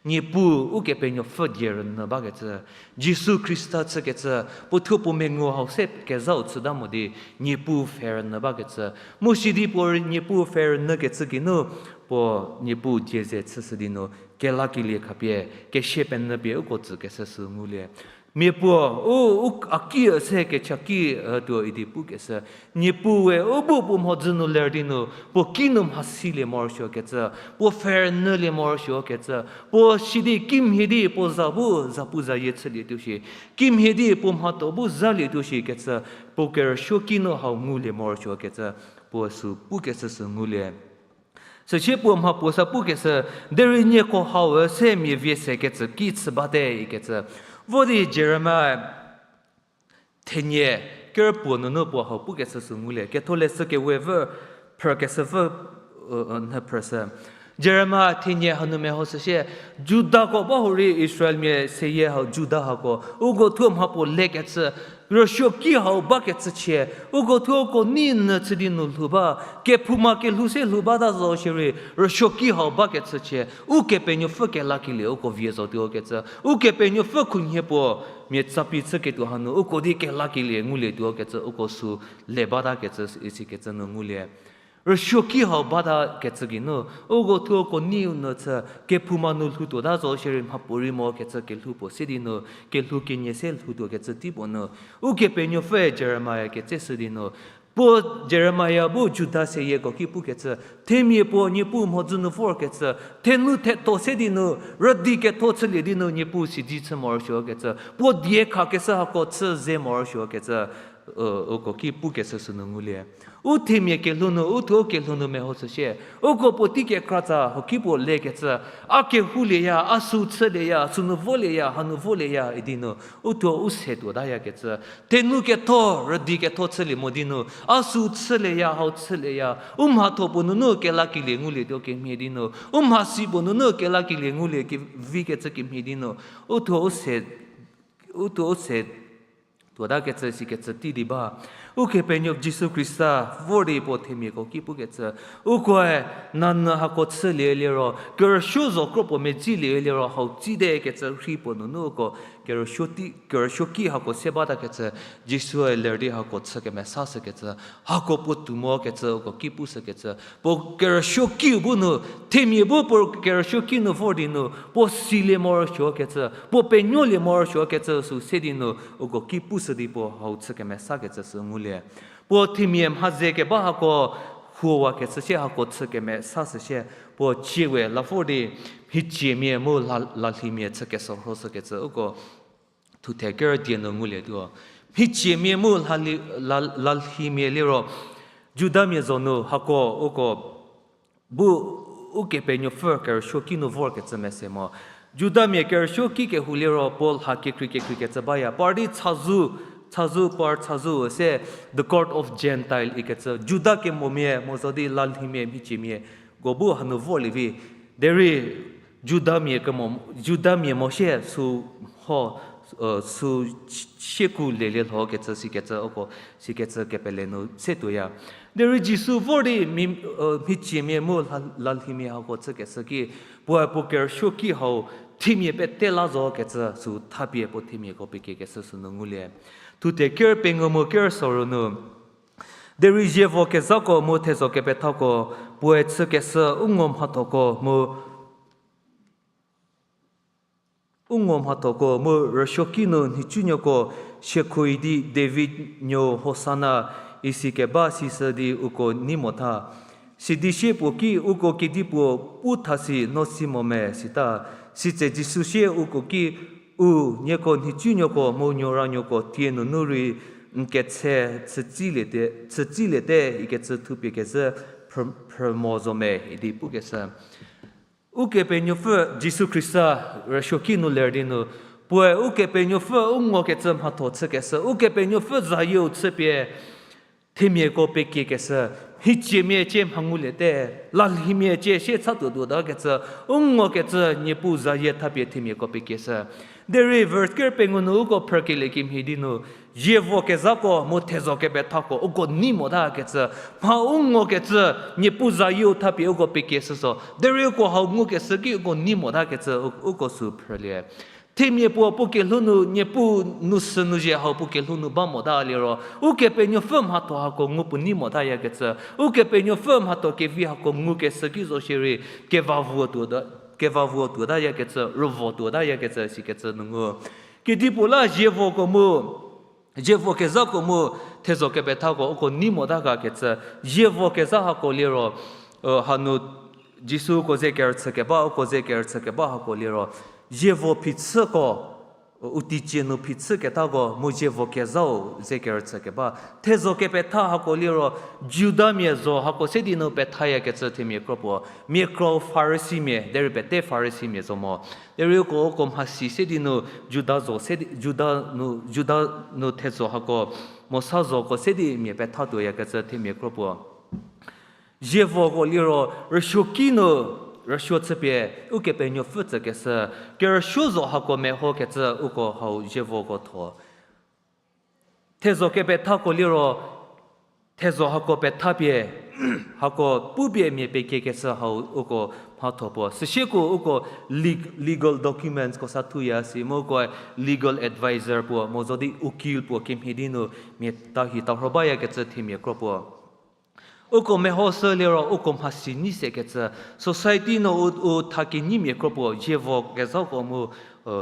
Niepuu Ukepenuopfü die rünyü bakecü, Jisu Khrista chükecü, puo thuo puo mengu hau se kezhau chüta mo di, Niepuu pfhe rünyü bakecü. Mu sidi puo Niepuu pfhe rünyükecü geinu, puo Niepuu die ze chüshü di nu, kelakelie khapie, kesia penyü pie uko tsükeshü sü ngulie. Mia puo, u, u, a ki üse kechaki ütuo idi pukeshü. Niepuue u bu puo mhodzü nu ler di nu, puo kinu mhasilie morosuokecü, puo pfhe rünyülie morosuokecü, puo sidi kimhie di puo za bu zapuzayie chülietuo shi, kimhie di puo mhatho bu zalietuo shikecü, puo kerüsuo kinu hau ngulie morosuokecü, puo sü pukeshü sü ngulie. Süsie puo mha puo sa pukeshü, derei nieko hau üse mia vie sekecü ki chü bate ikecü. Vo di Jeremia thenie kerpuo nunu puo hau pukeshü sü ngulie. Ketholeshü Kewe phrükeshü pfü, nhü phrüshü. Jeremia thenie hanu mehoshü sie, Judako ba hurei Israelmia seyie hau Juda hako, uko thuo mhapuo lekecü, rüsuoki hau bakecü chie, uko thuo uko nei nyü chü di nu lhou ba, kephouma kelhou se lhou bata zo shierei, rüsuoki hau bakecü chie, Ukepenuopfü kelakelie uko vie zotuo kecü, Ukepenuopfü khunhie puo mia tsapi chüketuo hanu uko di kelakelie ngulietuo kecü uko sü le bata kecü isikecü nu ngulie. Rüsuoki hau bata kecü geinu, uko thuo uko neiu nyü chü, kephouma nu lhoutuo ta zo shierei mhapuorei mo kecü kelhou puo se di nu, kelhou kenie se lhoutuo kecü tei puo nu, Ukepenuopfüe Jeremia ketseshü di nu, puo Jeremia bu Juda seyieko ki pukecü, themia puo Niepuu mhodzü nu vorkecü, thenu thetho se di nu, rüdi ketho chülie di nu Niepuu sidi chü morosuokecü, puo die khakeshü hako chü ze morosuokecü, uko ki pukeshü sünu ngulie. U themia kelhou nu, u thuo kelhou nu mehoshü sie, uko puotei kekratsa huoki puo lekecü, a kehoulieya, a sü chülieya, sünu volieya, hanu volieya idi nu, u thuo u se tuotayakecü. Thenu ketho, rüdi ketho chülie mo di nu, a sü chülieya, hau chülieya, u mhatho puo nunu kelakelie ngulietuo kemhie di nu, u mhasi puo nunu kelakelie ngulie kevikecü kemhie di nu, u thuo u se, u thuo u se tuotakecü sikecü tei di ba. Ukepenuopfü Jisu Khrista vor di puo themiako ki pukecü, ukoe nanyü hako chülie liro, kerüsuo zo kro puo medzilie liro hau tsite kecü rhei puo nunu uko kerüsuo tei, kerüsuoki hako se batakecü, Jisue ler di hako chü kemesashükecü, hako puo tou mokecü uko ki pushükecü, puo kerüsuokiu bu nu, themia bu puo kerüsuoki nu vor di nu, puo silie morosuokecü, puo penuolie morosuokecü sü se di nu, uko ki pushü di puo hau chü kemesakecü sü ngulie. Puo themia mha ze keba hako huowakecü sie hako chü kemesashü sie, puo ciewe la vor di, mhiciemia mu la, lalhimia chü kesorhoshükecü uko thuthe kerü die nu ngulietuo. Mhiciemia mu lalhi-, la, lalhimia liro, Judamia zo nu hako uko bu Ukepenuopfü kerüsuoki nu vorkecü mese mo. Judamia kerüsuoki kehou liro puo lha kekrei kekreikecü baya. Par di chazou, chazou par chazou se the court of Gentile ikecü. Juda kemomia mo zo di lalhimia mhiciemia ko bu hanu vorlie vi. Derei Judamia kemo, Judamia mo sie sü ho, sü sieku lelie lhokecü sikecü uko, sikecü kepele nu se tuoya. Derei Jisu vor di mhiciemia mu la, lalhimia hako chükeshü ki, puoe puo kerüsuoki hau themia pete la zokecü sü thapie puo themiako pekiekeshü sünu ngulie. Thuthe ker pengou mu ker soru nu. Derei zievo kezhako mu thezho kepethako, puoe chükeshü u ngo mhathoko mu u ngo mhathoko mu rüsuoki nu nhicunuoko siekhoui di David nuo Hosana isi keba sishü di uko nei motha. Sidi sie puo ki, uko kedipuo pu thasi no si mo me sita. Sitse Jisu sie uko ki, u, nieko nhicunuoko mu nuoranuoko tie nunu rei n ketse chütsiliete, chütsiliete ikecü thupie kezhü phrü-, phrü mo zo me idi pukeshü. Ukepenuopfü Jisu Khrista rüsuoki nu ler di nu, puoe Ukepenuopfü u ngokecü mhatho chükeshü, Ukepenuopfü zayieu chüpie themiako pekiekeshü, mhiciemia cie mha nguliete, lalhimia cie sie cha tuotuotakecü, u ngokecü Niepuu zayie thapie themiako pekieshü. Derei verse ker pengou nu uko phrükelie kemhie di nu, zievo kezhako mu thezho kepethako uko nei motakecü, mha u ngokecü Niepuu zayieu thapie uko pekieshü so. Derei uko hau ngukeshü ki uko nei motakecü u-, uko sü phrülie. Themia puo puo kelhou nu, Niepuu nu sü nu zhie hau puo kelhou nu ba mota liro, Ukepenuopfü mhatho hako ngu puo nei motayakecü, Ukepenuopfü mhatho kevi hako ngukeshü ki zo shierei, kevavuo tuota, kevavuo tuotayakecü, rüvo tuotayakecü sikecü nu ngu. Kedipuo la zievoko mu, zievo kezhako mu, thezho kepethako uko nei mota ga kecü, zievo kezha hako liro, hanu Jisu uko ze kerüchü keba, uko ze kerüchü keba hako liro, zievo phichüko, u teicie nu phichüketako mu zievo kezhau ze kerüchü keba. Thezho kepetha hako liro, Judamia zo hako se di nu pethayakecü themia kro puo. Mia kro Farisimia, derei pete Farisimia zo mo. Derei uko, uko mhasi se di nu, Juda zo se di, Juda nu, Juda nu thezho hako, Mosa zoko se di mia petha tuoyakecü themia kro puo. Zievoko liro rüsuoki nu, rüsuo chüpie, Ukepenuopfü tsükeshü, kerüsuo zo hako mehokecü uko hau zievoko tho. Thezho kepethako liro, thezho hako pethapie, hako pupie mia pekiekeshü hau uko mhatho puo. Süsieko uko leg-, legal documentsko sa thuya si, mu ukoe legal adviser puo, mo zo di ukil puo kemhie di nu mia tahi tarho bayakecü themia kro puo. Uko mehoshü liro uko mhasi nyi sekecü, society nu u, u thakenyimia kro puo, zievo kezhako mu,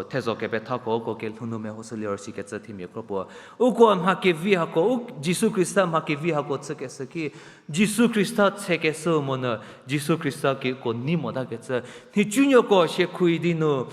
thezho kepethako uko kelhou nu mehoshü liro sikecü themia kro puo. Uko mha kevi hako, u, Jisu Khrista mha kevi hako chükeshü ki, Jisu Khrista tsekeshü monyü, Jisu Khrista ki uko nei motakecü. Nhicunuoko siekhu idi nu,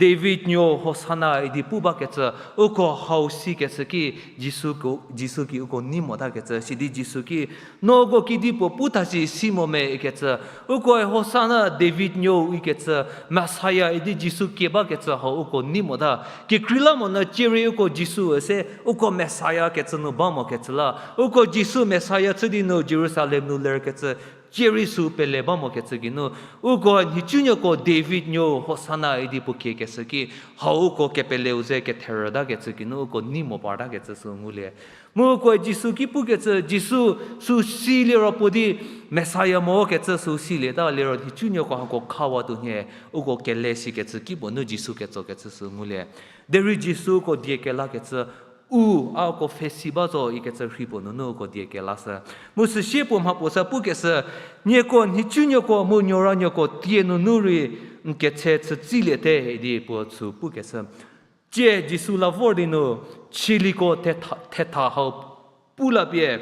David nuou Hosana idi pu bakecü, uko hau sikeshü ki, Jisu ko, Jisu ki uko nei motakecü, sidi Jisu ki, no uko kedipuo pu thasi si mo me ikecü, ukoe Hosana David nuou ikecü, Messiah idi Jisu kie bakecü hau uko nei mota. Kekreilamonyü cierei uko Jisu üse, uko Messiah kecü nu ba mokecü la. Uko Jisu Messiah chü di nu Jerusalem nu lerkecü, cierei sü pele ba mokecü geinu, uko nhicunuoko David nuou Hosana idi puo kiekeshü ki, hau uko kepeleu ze ketherütakecü geinu uko nei mo partakecü sü ngulie. Mu ukoe Jisu ki pukecü, Jisu sü si liro puo di Messiah mokecü sü silieta liro nhicunuoko hako khawatuo nhie, uko kele sikecü kipuo nu Jisu ketsokecü sü ngulie. Derei Jisu uko die kelakecü, u, a uko pfhesi ba zo ikecü rhi puo nunu uko die kelashü. Mu süsie puo mhapuo sa pukeshü, nieko nhicunuoko mu nuoranuoko tie nunu rei n ketse chütsiliete idi puo sü pukeshü. Tie Jisu la vor di nu, chieliko thetha, thetha hau pu lapie,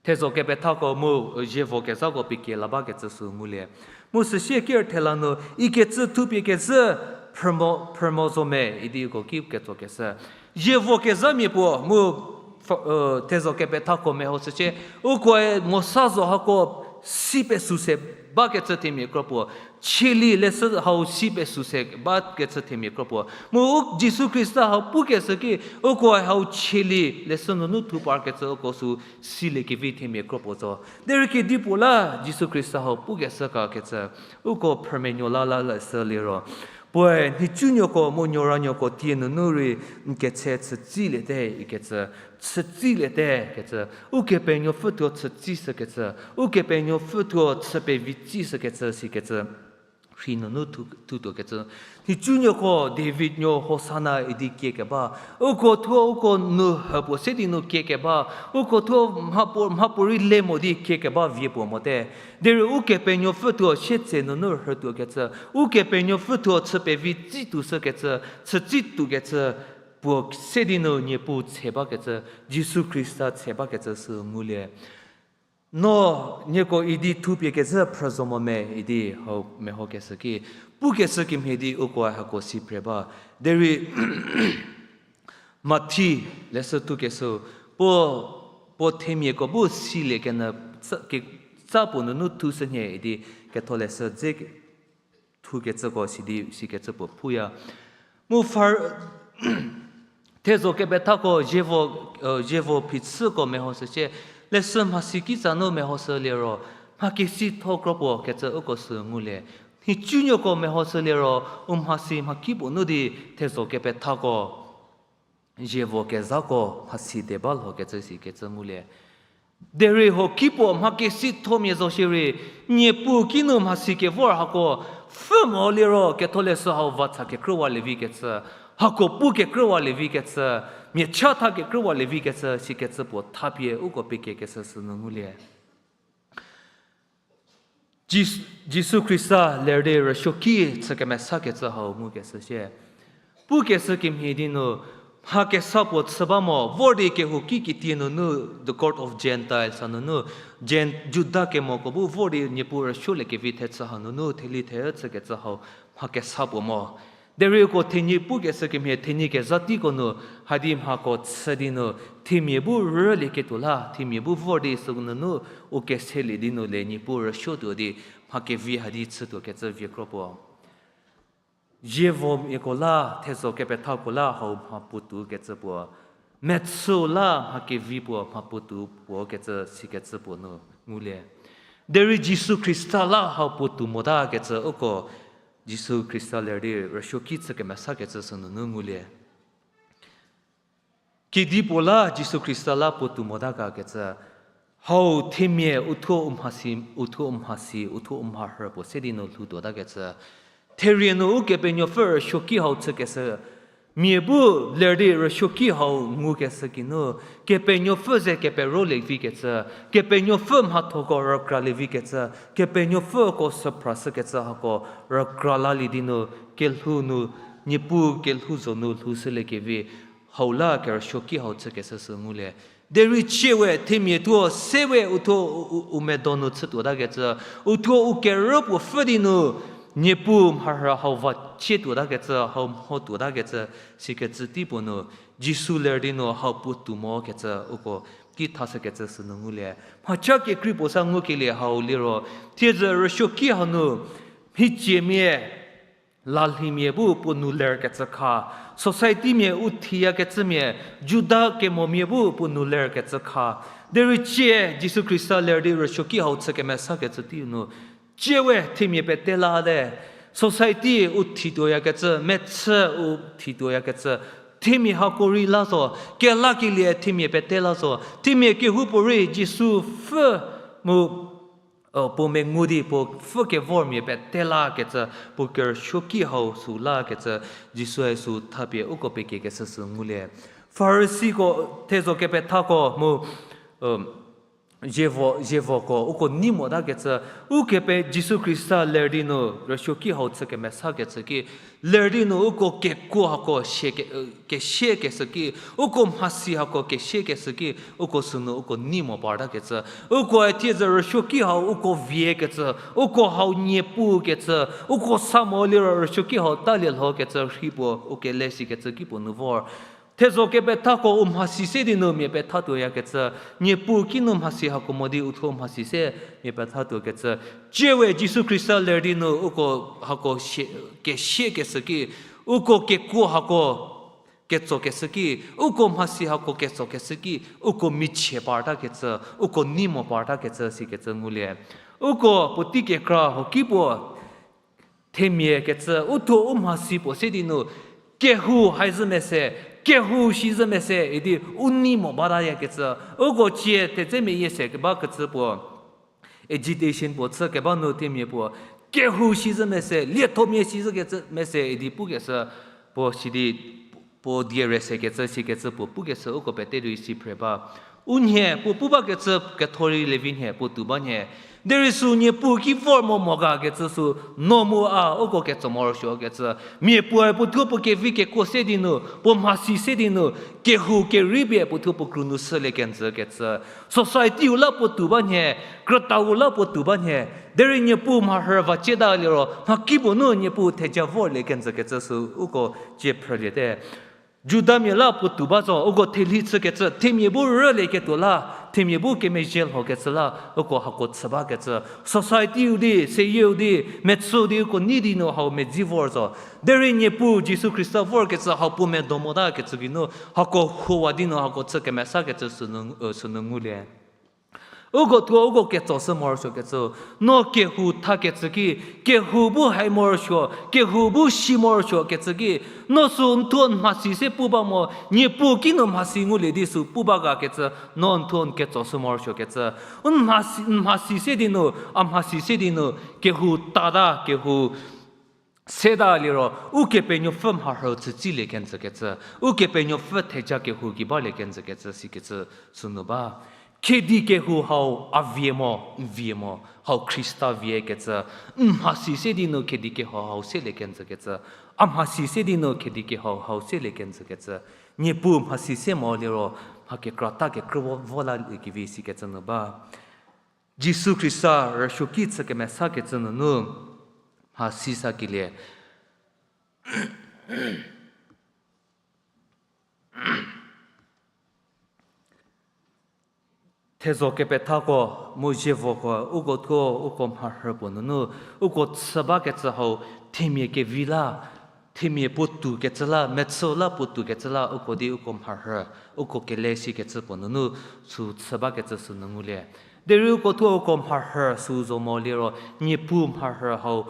thezho kepethako mu zievo kezhako pie kie la bakecü sü ngulie. Mu süsie ker thela nu, ikecü thupie kezhü phrümo, phrümo zo me idi uko ki ketsokeshü. Zievo kezhamia puo mu, thezho kepethako mehoshücie, ukoe Mosa zo hako si pesuse bakecü themia kro puo, chieli leshü hau si pesuse bakecü themia kro puo. Mu u Jisu Khrista hau pukeshü ki, ukoe hau chieli leshü nunu thu parkecü uko sü siliekevi themia kro puo zo. Derei kedipuo la Jisu Khrista hau pukeshü kakecü, uko phrümenuo la la leshü liro, puoe nhicunuoko mu nuoranuoko tie nunu rei n ketse chütsiliete ikecü, chütsiliete kecü, Ukepenuopfü thuo chütsishükecü, Ukepenuopfü thuo chü pevi tsishükecü sikecü rhi nunu thu, thutuokecü. Nhicunuoko David nuou Hosana idi kiekeba, uko thuo uko nu hüpuo se di nu kiekeba, uko thuo mhapuo, mhapuorei le mo di kiekeba vie puo mote. Derei Ukepenuopfü thuo sietse nunu rhütuokecü, Ukepenuopfü thuo chü pevi tsituoshükecü, chütsi tuokecü, puo se di nu Niepuu tse bakecü, Jisu Khrista tse bakecü sü ngulie. No, nieko idi thupie kezhü phrü zo mo me idi hau mehokeshü ki, pukeshü kemhie di ukoe hako si phre ba. Derei Mathi leshü thukeshü, puo, puo themiako bu silie kenyü tsa, ke, tsa puo nunu thushü nhie idi ketholeshü dze thukecüko sidi sikecü puo phuya. Mu phar, thezho kepethako zievo, zievo phichüko mehoshücie, leshü mhasi kitsa nu mehoshü liro, mha kesitho kro puo kecü uko sü ngulie. Nhicunuoko mehoshü liro, u mhasi mhakipuo nu di thezho kepethako zievo kezhako mhasi de ba lhokecü sikecü ngulie. Derei huo kipuo mha kesithomia zo shierei, Niepuu kinu mhasi kevor hako, pfhü mo liro ketholeshü hau va tsa kekrüwalie vikecü, hako pu kekrüwalie vikecü, mia chatha kekrüwalie vikecü sikecü puo thapie uko pie kiekeshü sünu ngulie. Jis-, Jisu Khrista ler di rüsuoki chü kemesakecü hau ngukeshü sie. Pukeshü kemhie di nu, mha kesa puo chü ba mo, vor di kehouki kitie nunu, the court of Gentiles hanunu, Gen-, Juda kemoko bu vor di Niepuu rüsuoliekevi thechü hanunu, theli the chükecü hau mha kesa puo mo. Derei uko thenyi pukeshü kemhie thenyi kezhatiko nu, hadi mhako chü di nu, themia bu rülieketuo la, themia bu vor di sünunu, u keselie di nu le Niepuu rüsuotuo di, mha kevi hadi chütuo kecü vie kro puo. Zievomiako la, thezho kepethako la, hau mha puotou kecü puo. Mechüu la mha kevi puo, mha puotou puo kecü sikecü puo nu ngulie. Derei Jisu Khrista la hau puotou mota kecü uko Jisu Khrista ler di rüsuoki chü kemesakecü sünunu ngulie. Kedipuo la Jisu Khrista la puotou mota ga kecü, hau themia uthuo u mhasi, uthuo u mhasi, uthuo u mharhü puo se di nu lhoutuota kecü. Therie nu Ukepenuopfü rüsuoki hau chükeshü mia bu ler di rüsuoki hau ngukeshü kinu, Kepenuopfü ze keperolie vi kecü, Kepenuopfü mhathoko rükralie vi kecü, Kepenuopfüko süphrashükecü hako rükra lalie di nu, kelhou nu, Niepuu kelhou zo nu lhoushüliekevi, hau la kerüsuoki hau chükeshü sü ngulie. Derei cie we themia thuo se we uthuo u, u, u medo nu chütuota kecü, uthuo u kerü puo pfhü di nu, Niepuu mharhü hau va cietuota kecü, hau mhotuota kecü, sikecü tei puo nu, Jisu ler di nu hau puotou mo kecü uko ki thashükecü sünu ngulie. Mhacha kekrei puo sa ngukelie hau liro, thiedzü rüsuoki hau nu, mhiciemia, lalhimia bu puo nou lerkecü kha, societymia u thiyakecümia, Juda kemomia bu puo nou lerkecü kha. Derei cie Jisu Khrista ler di rüsuoki hau chü kemesakecü tei nu, cie we themia pete la te, society u thituoyakecü, mechü u thituoyakecü, themia hako rei la zo, kelakelie themia pete la zo, themia kehoupuorei Jisu pfhü mu, puo mengu di puo pfhü kevormia pete lakecü, puo kerüsuoki hau sü lakecü, Jisue sü thapie uko pekiekeshü sü ngulie. Farisiko, thezho kepethako mu, zievoko uko nei motakecü, Ukepe Jisu Khrista ler di nu rüsuoki hau chü kemesakecü ki, ler di nu uko kekuo hako sie ke, kesiekeshü ki, uko mhasi hako kesiekeshü ki, uko sünu uko nei mo partakecü. Ukoe thiedzü rüsuoki hau uko viekecü, uko hau niepu kecü, uko sa mo liro rüsuoki hau talie lhokecü rhi puo u kele sikecü ki puo nu vor. Thezho kepethako u mhasi se di nu mia pethatuoyakecü, niepu kinu mhasi hako mo di uthuo mhasi se mia pethatuokecü. Cie we Jisu Khrista ler di nu uko hako sie, kesiekeshü ki, uko kekuo hako ketsokeshü ki, uko mhasi hako ketsokeshü ki, uko michie partakecü, uko nei mo partakecü sikecü ngulie. Uko puotei kekra huoki puo themia kecü, uthuo u mhasi puo se di nu, kehou haizhü mese, kehou shizhü mese idi u nei mo batayakecü, uko cie thedze meyie se kebakecü puo, agitation puo chü keba nu themia puo, kehou shizhü mese, liethomia shizhü kecü mese idi pukeshü puo sidi, puo die re sekecü sikecü puo pukeshü uko pete rei si phre ba. U nhie puo pu bakecü ketho rei levi nhie puo tuo ba nhie. Derei sü niepu ki vor mo mo ga kecü sü no mu a uko ketso morosuokecü. Mia puoe puothuo puo kevi kekuo se di nu, puo mhasi se di nu, kehou kerei pie puothuo puo kru nu shülie kenjü kecü. Society-u la puo tuo ba nhie, krütau la puo tuo ba nhie. Derei niepu mharhü va cieta liro, mhakipuo nu niepu theja vorlie kenjü kecü sü uko cie phrüliete. Judamia la puo tuo ba zo, uko thelhi chükecü, themia bu rülieketuo la, themia bu kemezhie lhokecü la, uko hako chü bakecü. Society-u di, seyieu di, mechüu di uko nei di nu hau medzi vor zo. Derei niepu Jisu Khrista vorkecü hau puo medo motakecü geinu, hako huowa di nu hako chü kemesakecü sünu, sünu ngulie. Uko thuo uko ketsoshü morosuokecü, no kehou thakecü ki, kehou bu hai morosuo, kehou bu si morosuokecü ki, no sü n thuo n mhasi se pu ba mo, niepu kinu mhasi ngulie di sü pu ba gakecü, no n thuo n ketsoshü morosuokecü. N mhasi, n mhasi se di nu, a mhasi se di nu, kehou tada, kehou seta liro, Ukepenuopfü mharhü chütsilie kenjü kecü, Ukepenuopfü theja kehou gei balie kenjü kecü sikecü sünu ba. Khedi kehou hau a vie mo, n vie mo, hau Khrista vie kecü, n mhasi se di nu khedi kehou hau selie kenjü kecü, a mhasi se di nu khedi kehou hau selie kenjü kecü, niepu mhasi se mo liro, mha kekrata kekrü vo, vo laliekevi sikecü nu ba. Jisu Khrista rüsuoki chü kemesakecü nunu, mhasi sakelie. Thezho kepethako, mu zievoko, uko thuo uko mharhü puo nunu, uko chü bakecü hau, themia kevi la, themia puo toukecü la, mechü la puo toukecü la, uko di uko mharhü, uko kele sikecü puo nunu, sü chü bakecü sünu ngulie. Derei uko thuo uko mharhü sü zo mo liro, Niepuu mharhü hau,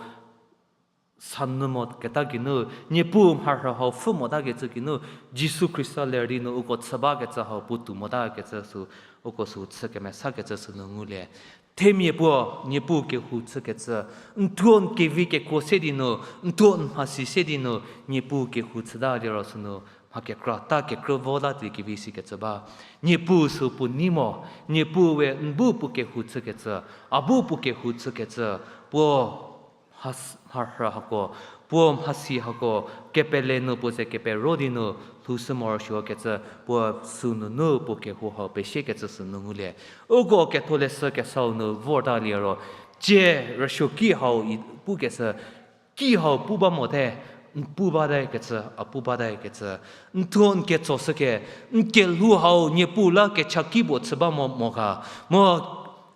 sanyü mo keta geinu, Niepuu mharhü hau pfhü motakecü geinu, Jisu Khrista ler di nu uko chü bakecü hau puotou motakecü sü, uko sü chü kemesakecü sünu ngulie. Themia puo, Niepuu kehou chükecü, n thuo n kevi kekuo se di nu, n thuo n mhasi se di nu, Niepuu kehou chüta liro sünu, mha kekra ta kekrü vo la di kevi sikecü ba. Niepuu sü puo nei mo, Niepuu we n bu puo kehou chükecü, a bu puo kehou chükecü, puo mhas-, mharhü hako, puo mhasi hako, kepele nu puo ze kepero di nu, lhoushü morosuokecü, puo sünunu puo kehou hau pesiekecü sünu ngulie. Uko ketholeshü kesau nu vorta liro, tie rüsuoki hau i pukeshü, ki hau pu ba mote, n pu batakecü, a pu batakecü, n thuo n ketsoshüke, n kelhou hau Niepuu la kechaki puo chü ba mo mo ga, mu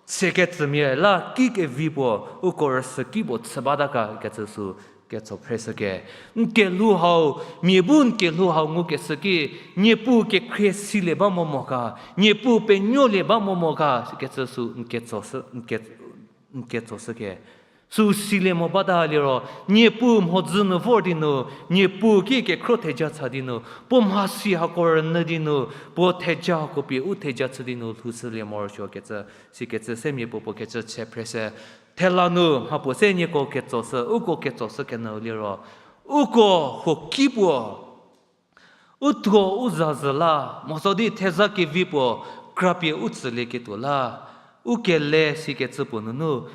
sekecümia la ki kevi puo, uko rüsüki puo chü bata ga kecü sü ketso phreshüke. N kelhou hau, mia bu n kelhou hau ngukeshü ki, Niepuu kekhrie silie ba mo mo ga, Niepuu penuolie ba mo mo ga kecü sü n ketsoshü, n ke-, n ketsoshüke. Sü silie mo bata liro, Niepuu mhodzü nu vor di nu, Niepuu ki kekhro theja cha di nu, puo mhasi hako rünyü di nu, puo theja hako pie u theja chü di nu lhoushülie morosuokecü, sikecü se mia puo puo kecü chü phreshü. Thela nu mha puo se nieko ketsoshü, uko ketsoshü kenyü liro, uko huoki puo u thuo u zazü la, moso di theza kevi puo krapie u tsülieketuo la, u kele sikecü puo nunu,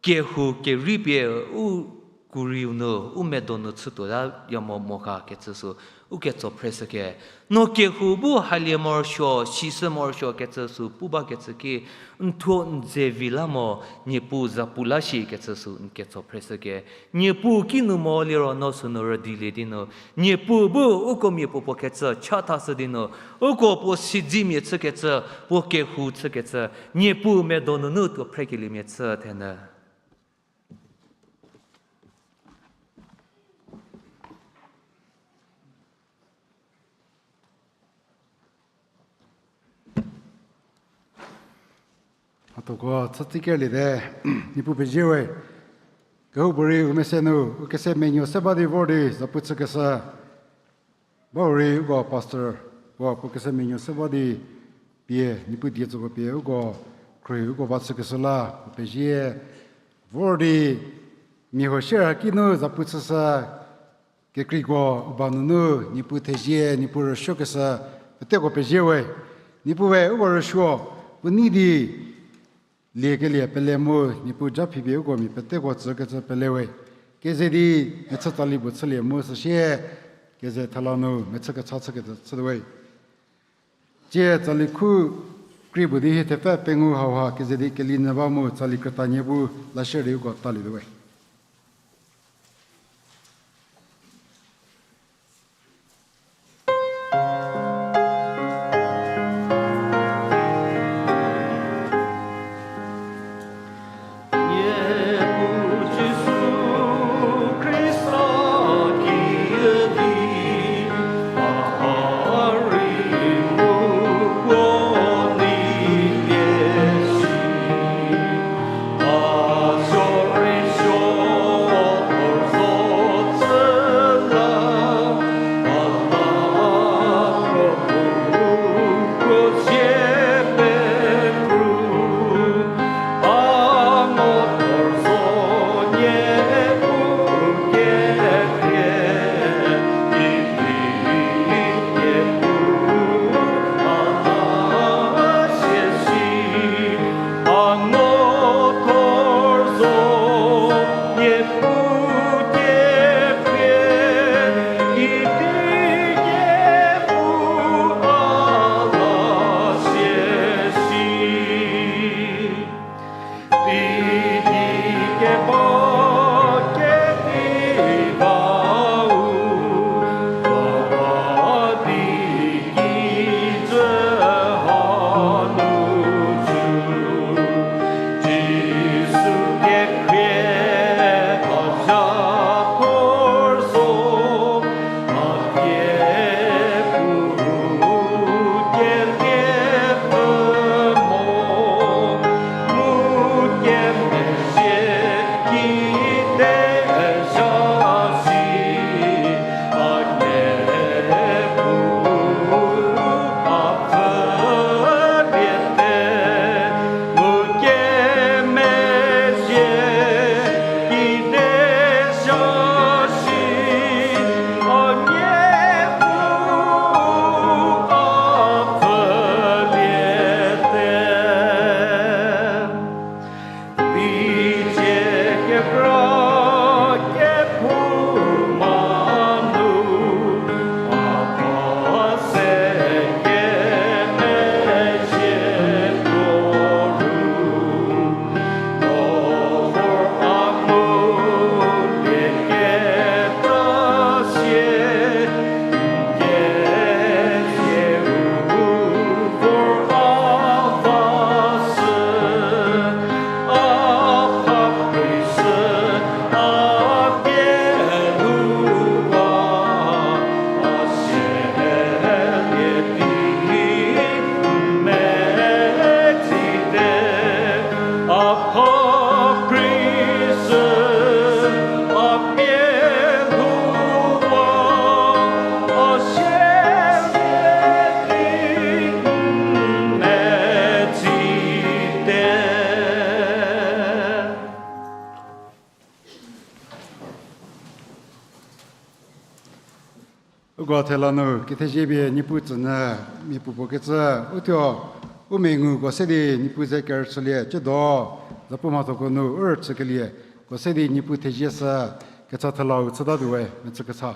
kehou kerei pie u kuriu nu, u medo nu chütuo ta ya mo mo ga kecü sü, u ketso phreshüke. No kehou bu halie morosuo, sishü morosuo kecü sü pu bakecü ki, n thuo n dze vi la mo, Niepuu zapu la shi kecü sü n ketso phreshüke. Niepuu kinu mo liro no sünu rüdilie di nu, Niepuu bu uko mia puo puo kecü chathashü di nu, uko puo siedzimia chükecü, puo kehou chükecü, Niepuu medo nunu tuo phrekeliemia chü thenyü. Hatoko chütsi kerlie te, Niepuu pezie we. Kehoupuorei u mese nu, u kese menuo se ba di vor di zapu chükeshü. Ba u rei uko pastor, puo, puo kese menuo se ba di pie, Niepuu die tsüko pie, uko khruohi uko va chükeshü la, puo pezie. Vor di, mia huo shierha kinu zapu chüshü, kekreiko u ba nunu, Niepuu thezie, Niepuu rüsuokeshü, peteko pezie we. Niepuu we, uko rüsuo, puo nei di, liekelie pele mu, Niepuu ja phipie uko mia peteko tsükecü pele we. Keze di, mechü tsali puo chülie mu süsie, keze thela nu, mechü kecha chükecü chüte we. Tsie tsali khu krie puo di hie thepfü pengou hauha keze di kelinyü ba mu tsali krütanie bu lashie di uko talietuo we. Uko thela nu kethezie pie Niepuu tsünyü, mia puopuo kecü, uthuo, u menguko se di Niepuu ze kerüchülie, ciedo, zapu mhathoko nu u rüchükelie, ko se di Niepuu thezie sü, kecha thelau chütatuowe, mechü kecha.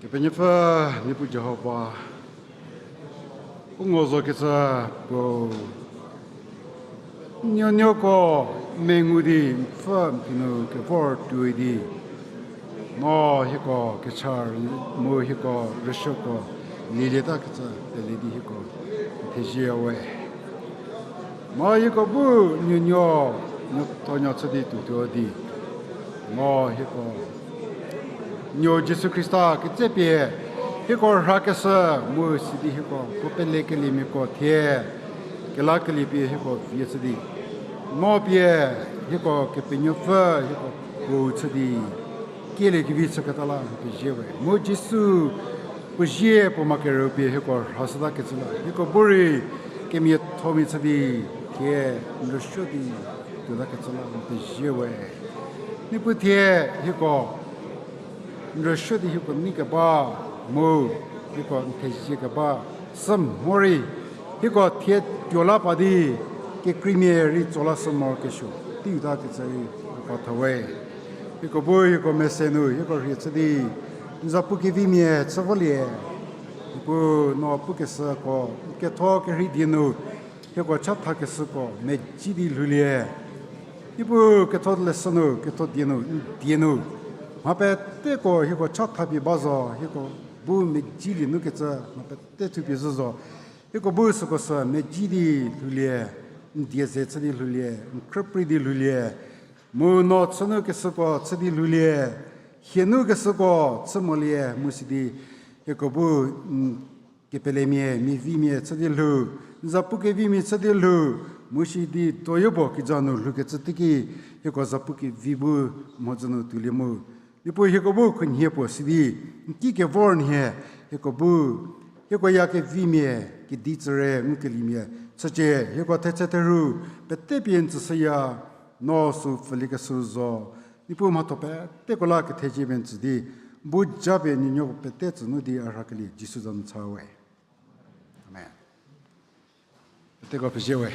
Kepenuopfü, Niepuu Jihova, u ngo zo kecü puo, nuonuoko mengu di mpfü mphi nu kevor tuoi di, no hieko kecha mu hieko rüsuoko lielieta kecü pele di hieko thezie we. Mo hieko bu nuonuo, nuothonuo chü di tuotuo di, mo hieko nuo Jisu Khrista ketsepie hieko rhakeshü mu sidi hieko puo pelekeliemiako thie kelakelie pie hieko vie chü di, no pie hieko Kepenuopfü hieko pu chü di kieliekevi chüketa la n pezie we. Mu Jisu puo zie puo ma kerüu pie hieko rhashüta kecü la hieko bu rei kemiathomia chü di thie n rüsuo di tuota kecü la n pezie we. Niepuu thie hieko n rüsuo di hieko nei keba mu hieko n thezie keba sü morei hieko thie tuo la pa di kekreimia rei tso lashü morokesuo teiu ta kecü rei hieko tha we. Hieko bu hieko mese nu hieko rhie chü di n zapu kevimia chü volie. Niepuu no pukeshüko ketho kerhei die nu hieko chathakeshüko medzi di lhoulie. Niepuu ketho leshü nu ketho die nu n die nu mha peteko hieko chathapie ba zo, hieko bu medzilie nu kecü mha pete thupie zhü zo. Hieko bu süko sü medzi di lhoulie, n die ze chü di lhoulie, n khrüprei di lhoulie, mu no chü nu keshüko chü di lhoulie, hie nu keshüko chü molie mu sidi hieko bu n kepelemia, miavimia chü di lhou, n zapu kevimia chü di lhou, mu sidi doyopuo kiza nu lhoukecü teiki hieko zapu kevi bu mhodzü nu tuolie mu. Niepuu hieko bu khunhie puo sidi n ki kevor nhie, hieko bu hieko ya kevimia kedi tsüre ngukeliemia chücie, hieko thetse therhu pete pie n tsüshüya, no sü pfüliekeshü zo. Niepuu mhatho peteko la kethezie pie n tsü di bu japie nuonuoko pete tsü nu di a rhakelie Jisu za nu cha we. Amen. Peteko pezie we.